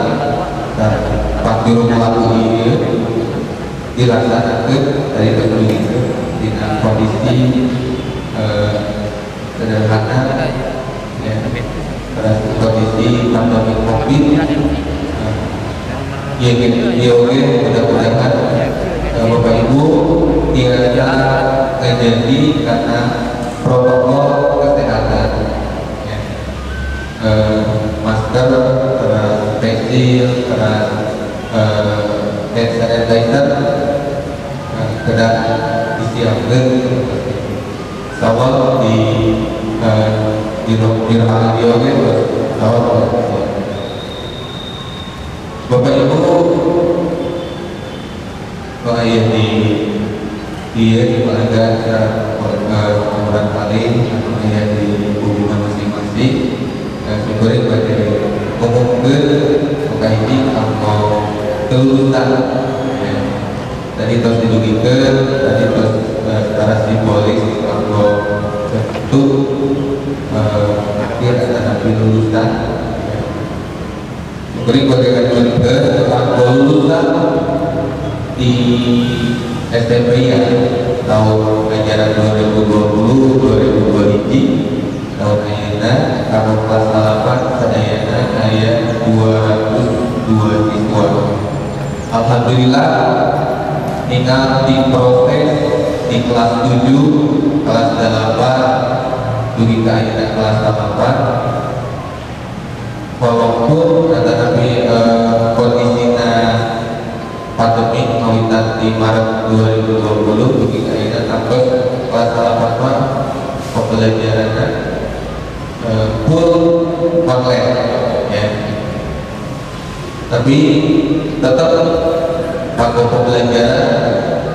Pak Juru Pelaku ini dilaksanakan dari tertulis dengan kondisi sederhana ya, kondisi pandemi COVID ya, mudah-mudahan Bapak Ibu tidak terjadi karena protokol kesehatan ya. Masker, terus face shield, terus hand sanitizer sudah disiapkan sawal di ruangan dia sawal. Bapak Ibu ayah di dia di keluarga orang paling ayah di hubungan masing-masing syukurin pada umumkan muka ini atau kelulusan ya. Tadi terus didugikan, tadi terus secara simbolis atau bentuk akhir anak lulusan. Syukurin pada tentang kelulusan di SMP ya tahun ajaran 2020-2021 tahun ayeuna kamu kelas 8 sadayana aya 202 siswa. Alhamdulillah tinggal diproses di kelas 7, kelas 8, dugi ka ayeuna kelas 8. Walaupun tetapi kondisina pandemi kawitan di Maret 2020 dugi ka ayeuna sampai kelas 8 mah pembelajaranna full online ya. Tapi tetap panggung pembelajaran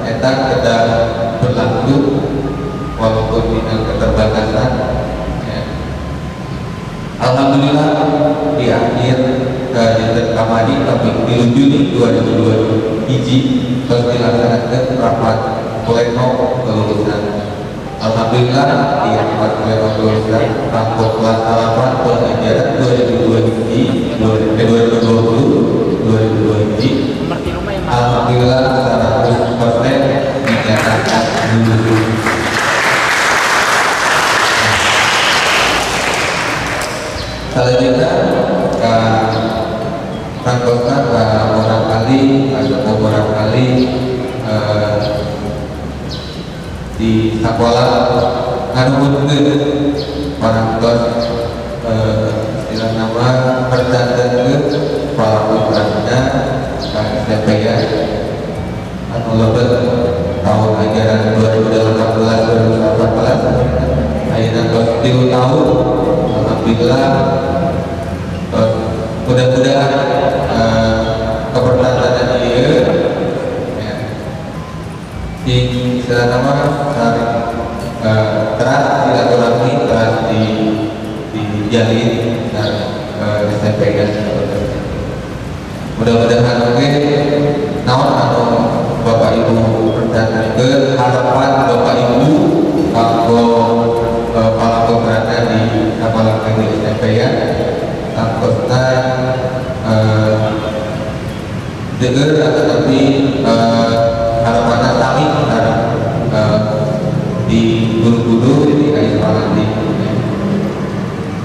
eta kedah berlangsung walaupun dengan keterbatasan ya. Alhamdulillah di akhir dinten kamari tapi 3 Juni 2021 terus dilaksanakan rapat pleno kelulusan. Alhamdulillah di rapat pleno kelulusan panggung kelas 8 pelajaran 2020 2021 alhamdulillah 100% dinyatakan lulus. Selanjutnya ke rangkaian ke orang kali atau orang kali di sekolah nganuhunkeun orang tos istilah nama perdandankeun para putrana ka SMP ya anu lebet tahun ajaran 2018 2018 ayeuna tos 3 tahun. Alhamdulillah mudah-mudahan keperdandanan ieu ya, di istilah nama teras silaturahmi teras dijalin dan SMP ya. Mudah-mudahan oke naon anu Bapak Ibu perdandankeun harapan Bapak Ibu kanggo para putrana di sekolah negeri SMP ya tangkosna deger tetapi harapanna sami sareng di guru-guru di Ais Panganti.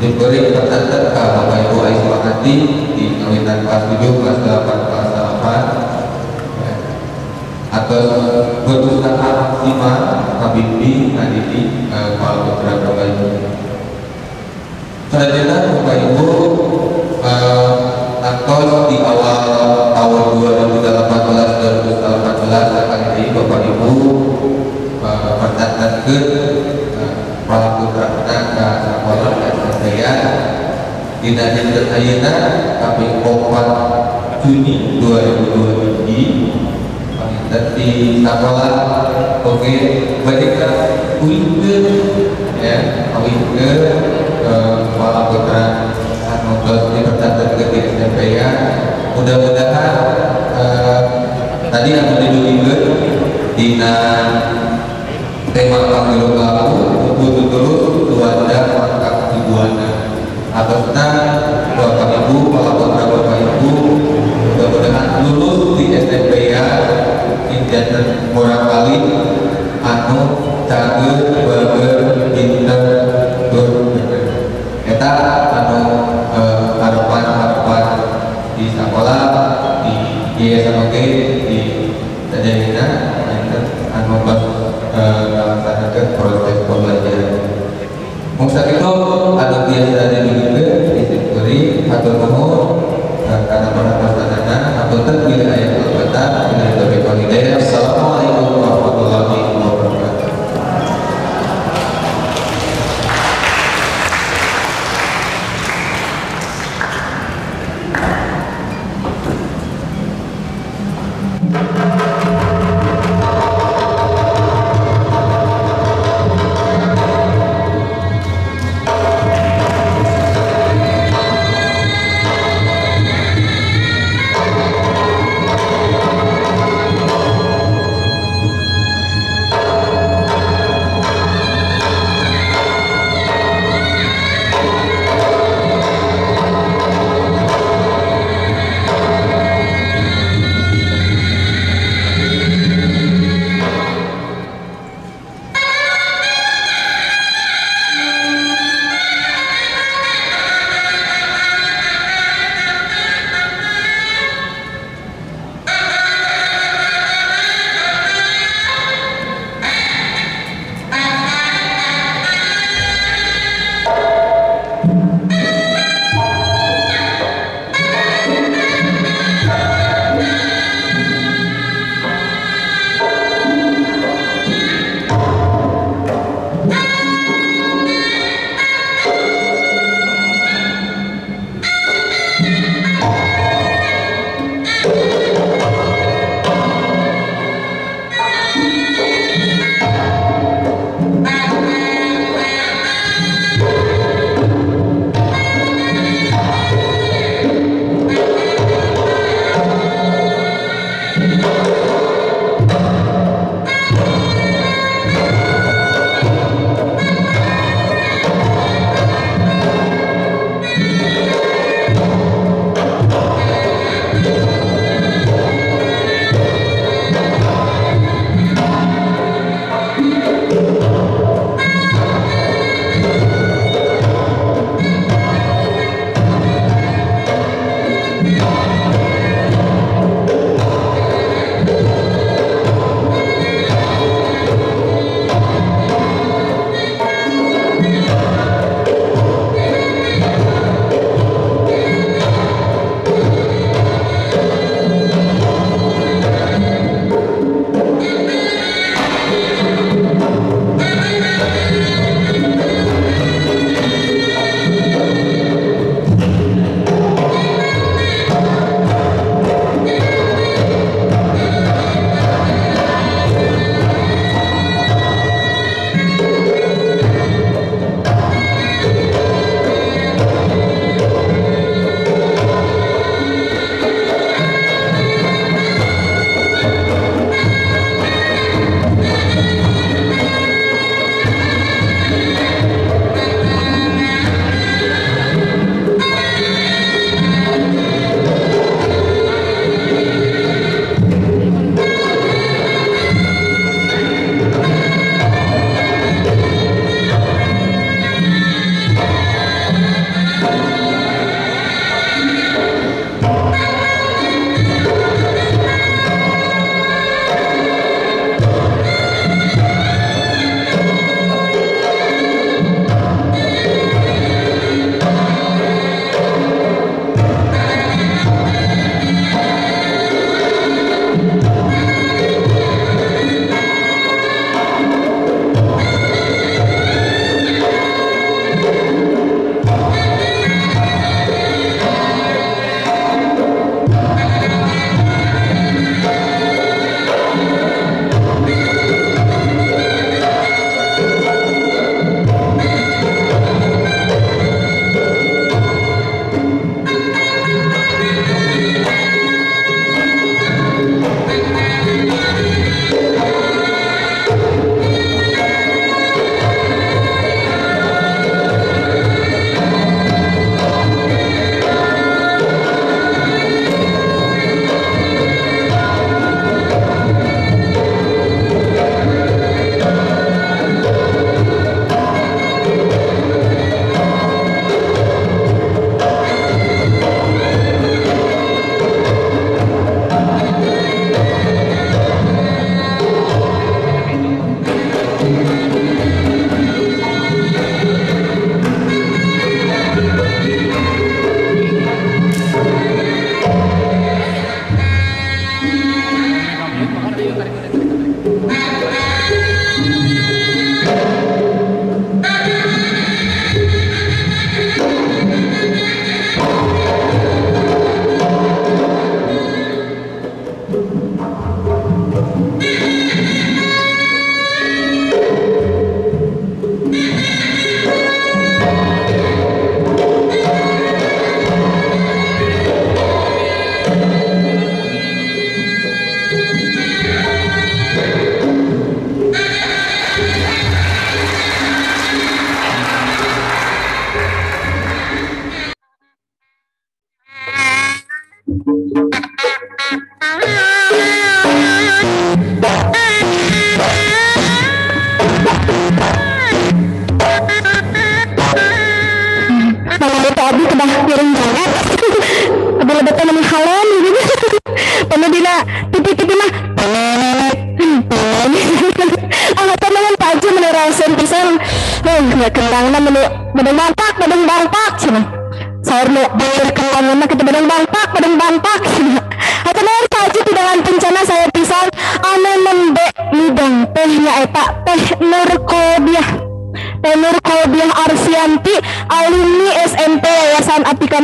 Diberi perdanten ka Bapak Ibu Ais Panganti di kawitan kelas 7, kelas 8, kelas 8 ya. Atau berusaha maksimal ngabimbing ngadidik para putra Bapak Ibu. Selanjutnya Bapak Ibu tangkos di awal tahun 2018 Dina dinten ayeuna kaping 4 Juni 2022 panginten di sakola oge bade kawinkeun ya, kawinkeun kepala putra anu tos dipercantenkeun di SMP ya. Mudah-mudahan tadi anu didugikeun dina tema panggilan laku kudu terus tuanda mangkak ibuana atasna Bapak Ibu, para putra Bapak Ibu mudah-mudahan lulus di SMP ya janten murangkali anu cageur bager pinter tur eta anu harapan-harapan di sekolah di yayasan oge di sadayana anu tos ngalaksanakeun proses pembelajaran. Mung sakitu anu biasa didugikeun disyukuri hatur nuhun kana perhatosanana hapunten bilih aya kalepatan billahi taufiq wal hidayah. Assalamualaikum warahmatullahi wabarakatuh.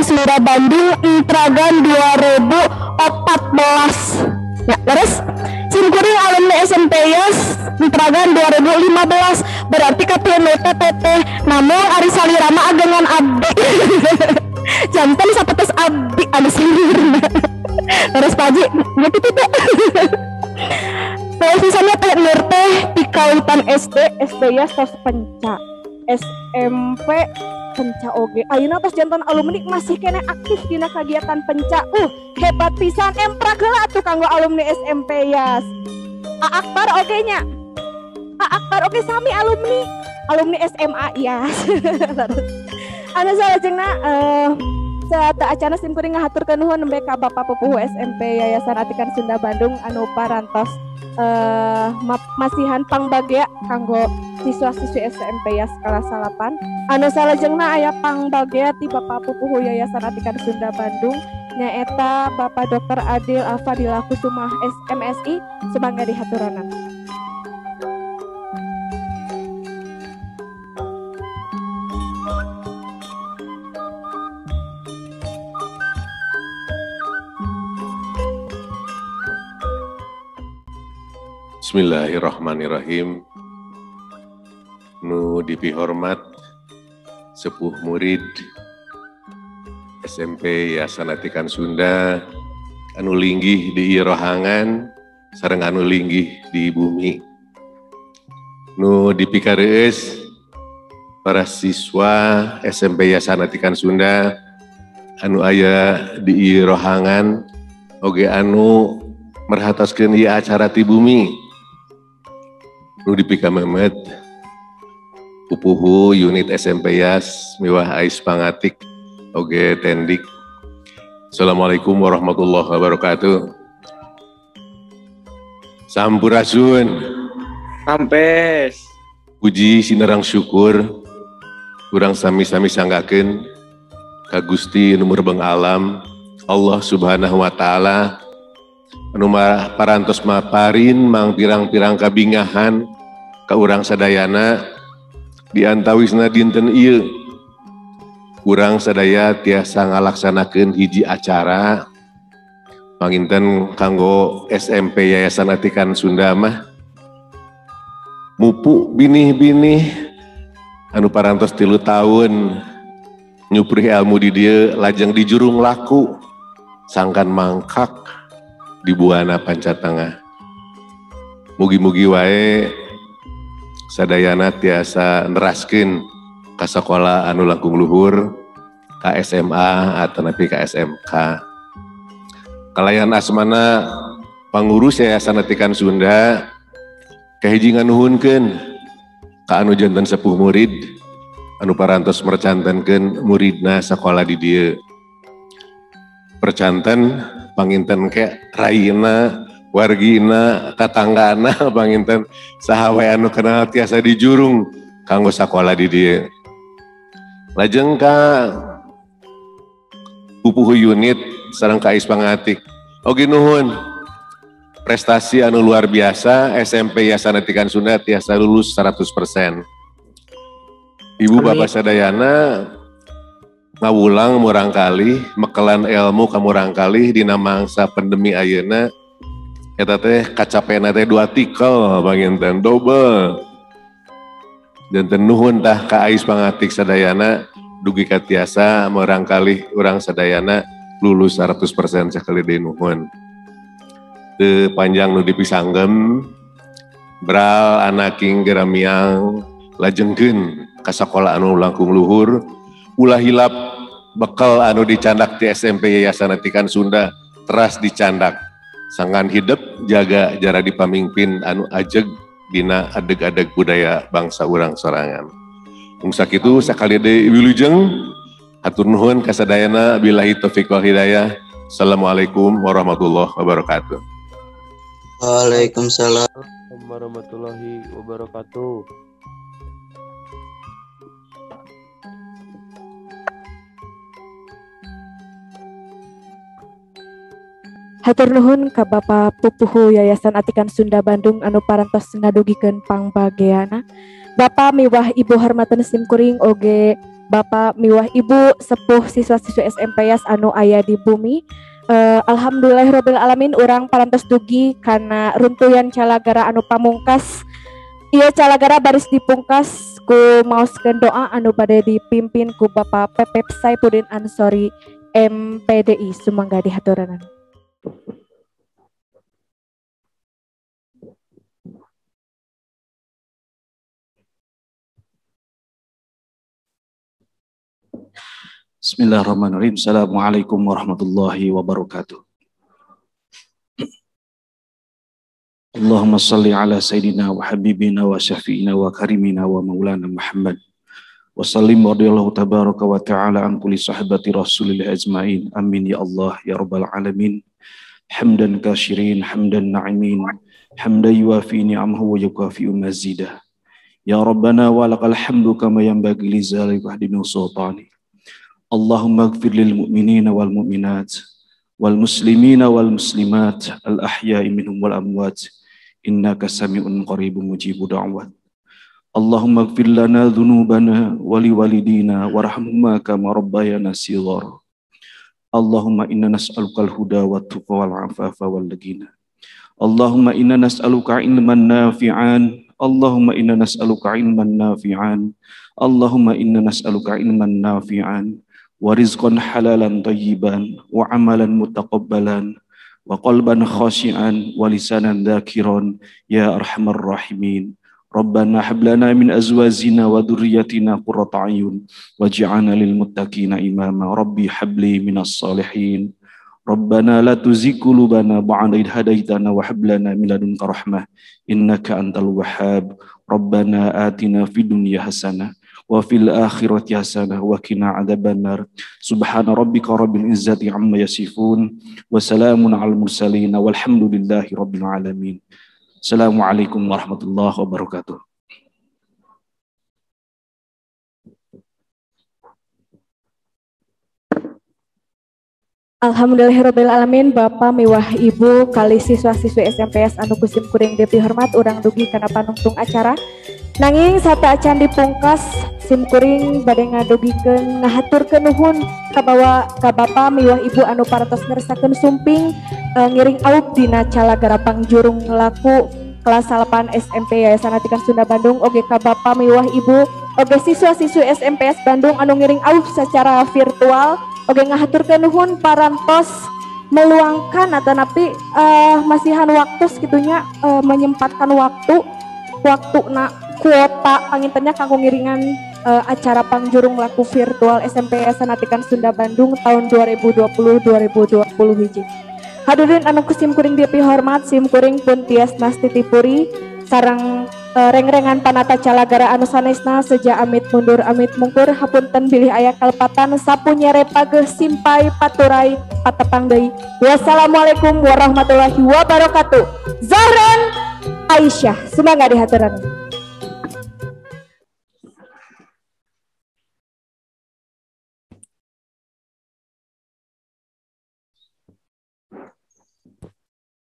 Sunda Bandung Intragan 2014. Ya, terus simkuring alumni SMP Yas Intragan 2015 berarti KPMT teteh namun ari salirama agengan abdi. Janten sapetes abdi anu sendiri. Terus Pak Haji gitu teh. Posisinya teh Nur teh di kautan SD, SD Yas tos penca, SMP penca oge. Ayeuna tos jantan alumni masih kene aktif dina kegiatan penca. Hebat pisan emprak heula atuh kanggo alumni SMP Yas. A Akbar oge nya. A Akbar oge sami alumni, alumni SMA Yas. Anu salajengna saat acana simkuring ngahaturkeun nuhun nembe ka Bapak Pupuhu SMP Yayasan Atikan Sunda Bandung anu parantos masihan pangbagea kanggo siswa-siswi SMP Yas kelas 8. Anu salajengna aya pangbagea ti Bapak Pupuhu Yayasan Atikan Sunda Bandung nyaeta Bapak Dr. Adil Alfadila Kusumah SMSI sumangga dihaturanan. Bismillahirrahmanirrahim. Nu dipihormat sepuh murid SMP Yayasan Atikan Sunda anu linggih di rohangan sareng anu linggih di bumi. Nu dipikareus para siswa SMP Yayasan Atikan Sunda anu aya di rohangan oge anu merhatoskeun ieu acara ti bumi. Nu dipikamemet pupuhu unit SMP Yas miwah Ais Pangatik oge Tendik. Assalamualaikum warahmatullahi wabarakatuh. Sampurasun. Sampes. Puji sinerang syukur urang sami-sami sanggakeun ka Gusti nu murbeng alam Allah Subhanahu wa taala anu parantos maparin mang pirang-pirang kabingahan ka urang sadayana di antawisna dinten ieu urang sadaya tiasa ngalaksanakeun hiji acara panginten kanggo SMP Yayasan Atikan Sunda mah mupu binih-binih anu parantos 3 tahun nyuprih ilmu di dieu lajeng dijurung laku sangkan mangkak di Buana Pancatengah. Mugi-mugi wae sadayana tiasa neraskeun ka sakola anu langkung luhur, ka SMA atau nepi ka SMK. Kalayan asmana pangurus Yayasan Atikan Sunda kahiji nganuhunkeun ka anu janten sepuh murid anu parantos mercantenkeun muridna sakola di dieu. Percanten panginten ke raina, wargina, tatanggana panginten saha wae anu kenal tiasa dijurung kanggo sakola di dieu. Lajeng ka pupuhu unit sareng ka Ais Pangatik. Oge nuhun. Prestasi anu luar biasa SMP Yayasan Atikan Sunda tiasa lulus 100%. Ibu bapak sadayana ngawulang murangkalih, mekelan ilmu ka murangkalih dina mangsa pandemi ayeuna eta teh kacapena teh 2 tikel panginten double. Janten nuhun tah ka Ais Pangatik sadayana dugi ka tiasa murangkalih urang sadayana lulus 100% sakali deui nuhun. Teu panjang nu dipisanggem bral anaking geramiang lajengkeun ka sakola anu langkung luhur, ulah hilap bekal anu dicandak di SMP Yayasan Atikan Sunda teras dicandak sangkan hidep jaga jara dipamingpin anu ajeg dina adeg-adeg budaya bangsa urang sorangan. Mung sakitu sakali deui wilujeng hatur nuhun ka sadayana, billahi taufik wal hidayah. Assalamualaikum warahmatullahi wabarakatuh. Waalaikumsalam warahmatullahi wabarakatuh. Hatur nuhun ka Bapak Pupuhu Yayasan Atikan Sunda Bandung anu parantos ngadugikeun pangbageana. Bapak miwah Ibu hormatan simkuring oge Bapak miwah Ibu sepuh siswa-siswi SMP Yas anu aya di bumi. Alhamdulillahirabbil alamin urang parantos dugi kana runtuyan calagara anu pamungkas. Ieu calagara baris dipungkas ku maoskeun doa anu bade dipimpin ku Bapak Pepep Saipudin Ansori MPDI. Sumangga dihaturanan. Bismillahirrahmanirrahim. Assalamualaikum warahmatullahi wabarakatuh. Allahumma salli ala sayyidina wa habibina wa syafi'ina wa karimina wa maulana Muhammad. Wa sallim radhiyallahu tabaraka wa ta'ala an kulli sahabati rasulillah ajmain. Amin ya Allah ya rabbal alamin. Hamdan kashirin, hamdan na'imin, hamdan yuwafi ni'amahu wa yukafi'u mazidah. Ya Rabbana wa lakal hamdu kama yanbaghi li jalali wajhika wa sultani. Allahumma ighfir lil mu'minina wal mu'minat wal muslimina wal muslimat al ahya'i minhum wal amwat innaka sami'un qaribun mujibu da'wat. Allahumma ighfir lana dhunubana wa liwalidina warhamhuma kama rabbayana shighara. Allahumma inna nas'aluka al-huda wat tuqa wal afafa wal ghina. Allahumma inna nas'aluka ilman nafi'an. Allahumma inna nas'aluka ilman nafi'an. Allahumma inna nas'aluka ilman nafi'an wa rizqan halalan thayyiban wa amalan mutaqabbalan wa qalban khashi'an wa lisanan dzakiran ya arhamar rahimin. Rabbana hab lana min azwajina wa dhurriyyatina qurrata a'yun waj'alna lil muttaqina imama. Rabbi habli minas salihin. Rabbana la tuzigh qulubana ba'da idh hadaitana wa hab lana min ladunka rahmah innaka antal wahhab. Rabbana atina fid dunya hasanah wa fil akhirati hasanah wa qina adzabannar. Subhana rabbika rabbil izzati amma yasifun wa salamun alal mursalin walhamdulillahi rabbil alamin. Assalamualaikum warahmatullahi wabarakatuh. Alhamdulillahirabbil alamin. Bapak miwah Ibu kali siswa-siswi SMPS anu ku simkuring dipihormat urang dugi kana panungtung acara. Nanging sateuacan dipungkas simkuring bade ngadugikeun ngahaturkeun nuhun kabawa ka Bapak miwah Ibu anu parantos ngersakeun sumping ngiring aup dina calagara pangjurung laku kelas 8 SMP Yayasan Atikan Sunda Bandung oge ka Bapak miwah Ibu oge siswa-siswi SMPS Bandung anu ngiring aup secara virtual oge ngahaturkeun nuhun parantos meluangkan atau napi masihan waktu segitunya menyempatkan waktu na kuota pangintennya kanggo ngiringan acara pangjurung laku virtual SMP Yayasan Atikan Sunda Bandung tahun 2020-2020 hiji. Hadirin anu ku simkuring dipihormat, simkuring pun tias nastitipuri sareng rengrengan panata calagara anu sanesna seja amit mundur amit mungkur hapunten bilih aya kalepatan sapu nyere pageh simpai paturai patepang deui. Wassalamualaikum warahmatullahi wabarakatuh. Zahran Aisyah, semoga dihaturan.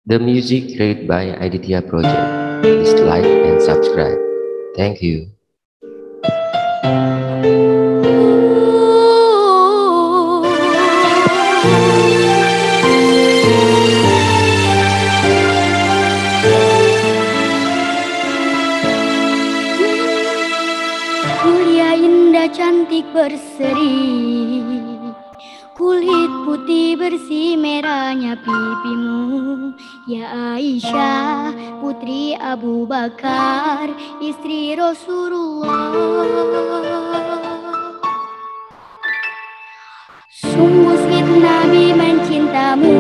The music created by Aditya Project. Please like and subscribe. Thank you. Mulia indah cantik berseri, kulit putih bersih merahnya pipimu. Ya Aisyah, putri Abu Bakar, istri Rasulullah. Sungguh sweet Nabi mencintamu,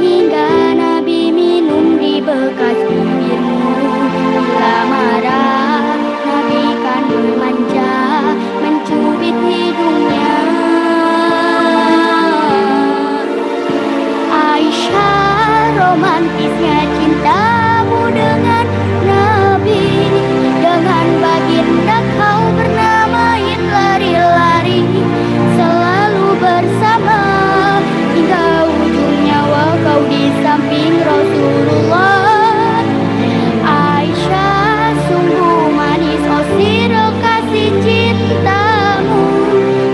hingga Nabi minum di bekas bibirmu. Bila marah, Nabi kan bermanja, mencubit hidungnya. Aisyah, romantisnya cintamu dengan Nabi. Dengan baginda kau pernah main lari-lari, selalu bersama hingga ujung nyawa kau di samping Rasulullah. Aisyah, sungguh manis oh siro kasih cintamu,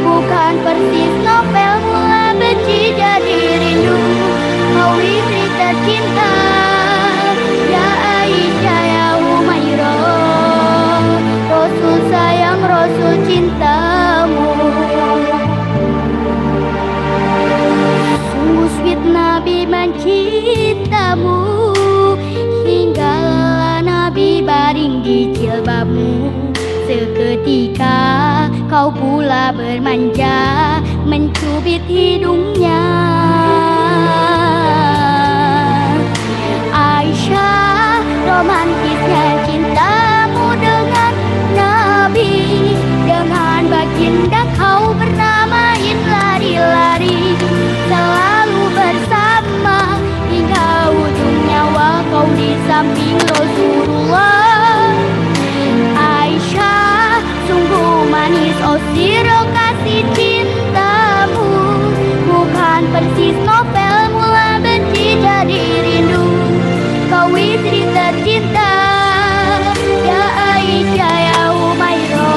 bukan persis novel mula benci jadi rindu. Kau istri tercinta, ya Aisyah, ya Humairah, Rasul sayang, Rasul cintamu. Sungguh sweet Nabi mencintamu, hingga Nabi baring di jilbabmu. Seketika kau pula bermanja, mencubit hidungnya. Aisyah, romantisnya cintamu dengan Nabi. Dengan baginda kau pernah main lari-lari, selalu bersama hingga ujung nyawa kau di samping Rasulullah. Aisyah, sungguh manis oh siro kasih cintamu, bukan persis novel mula benci jadi rindu. Kau istri tercinta, ya Aisyah, ya Humairah.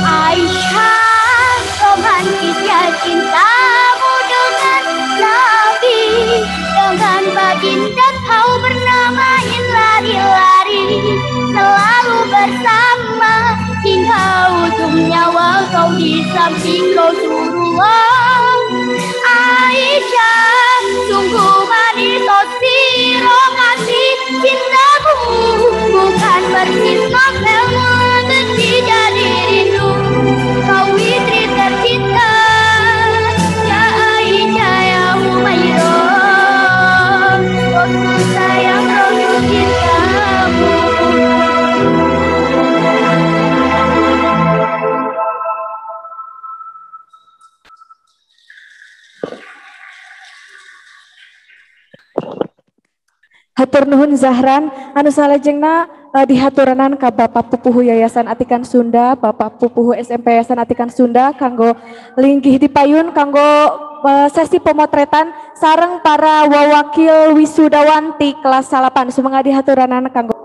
Aisyah, romantisnya cintamu dengan Nabi. Dengan baginda kau pernah main lari-lari, selalu bersama hingga ujung nyawa kau di samping Rasulullah. Aisyah, sungguh manis oh siro kasih cintamu, bukan persis novel mula benci jadi rindu. Kau istri tercinta, ya Aisyah, ya Humairah, Rasul sayang, Rasul cintamu. Hatur nuhun Zahran, anu salajengna dihaturanan ka Bapak Pupuhu Yayasan Atikan Sunda, Bapak Pupuhu SMP Yayasan Atikan Sunda kanggo linggih di payun kanggo sesi pemotretan sareng para wawakil wisudawan ti kelas 8. Sumangga dihaturanan kanggo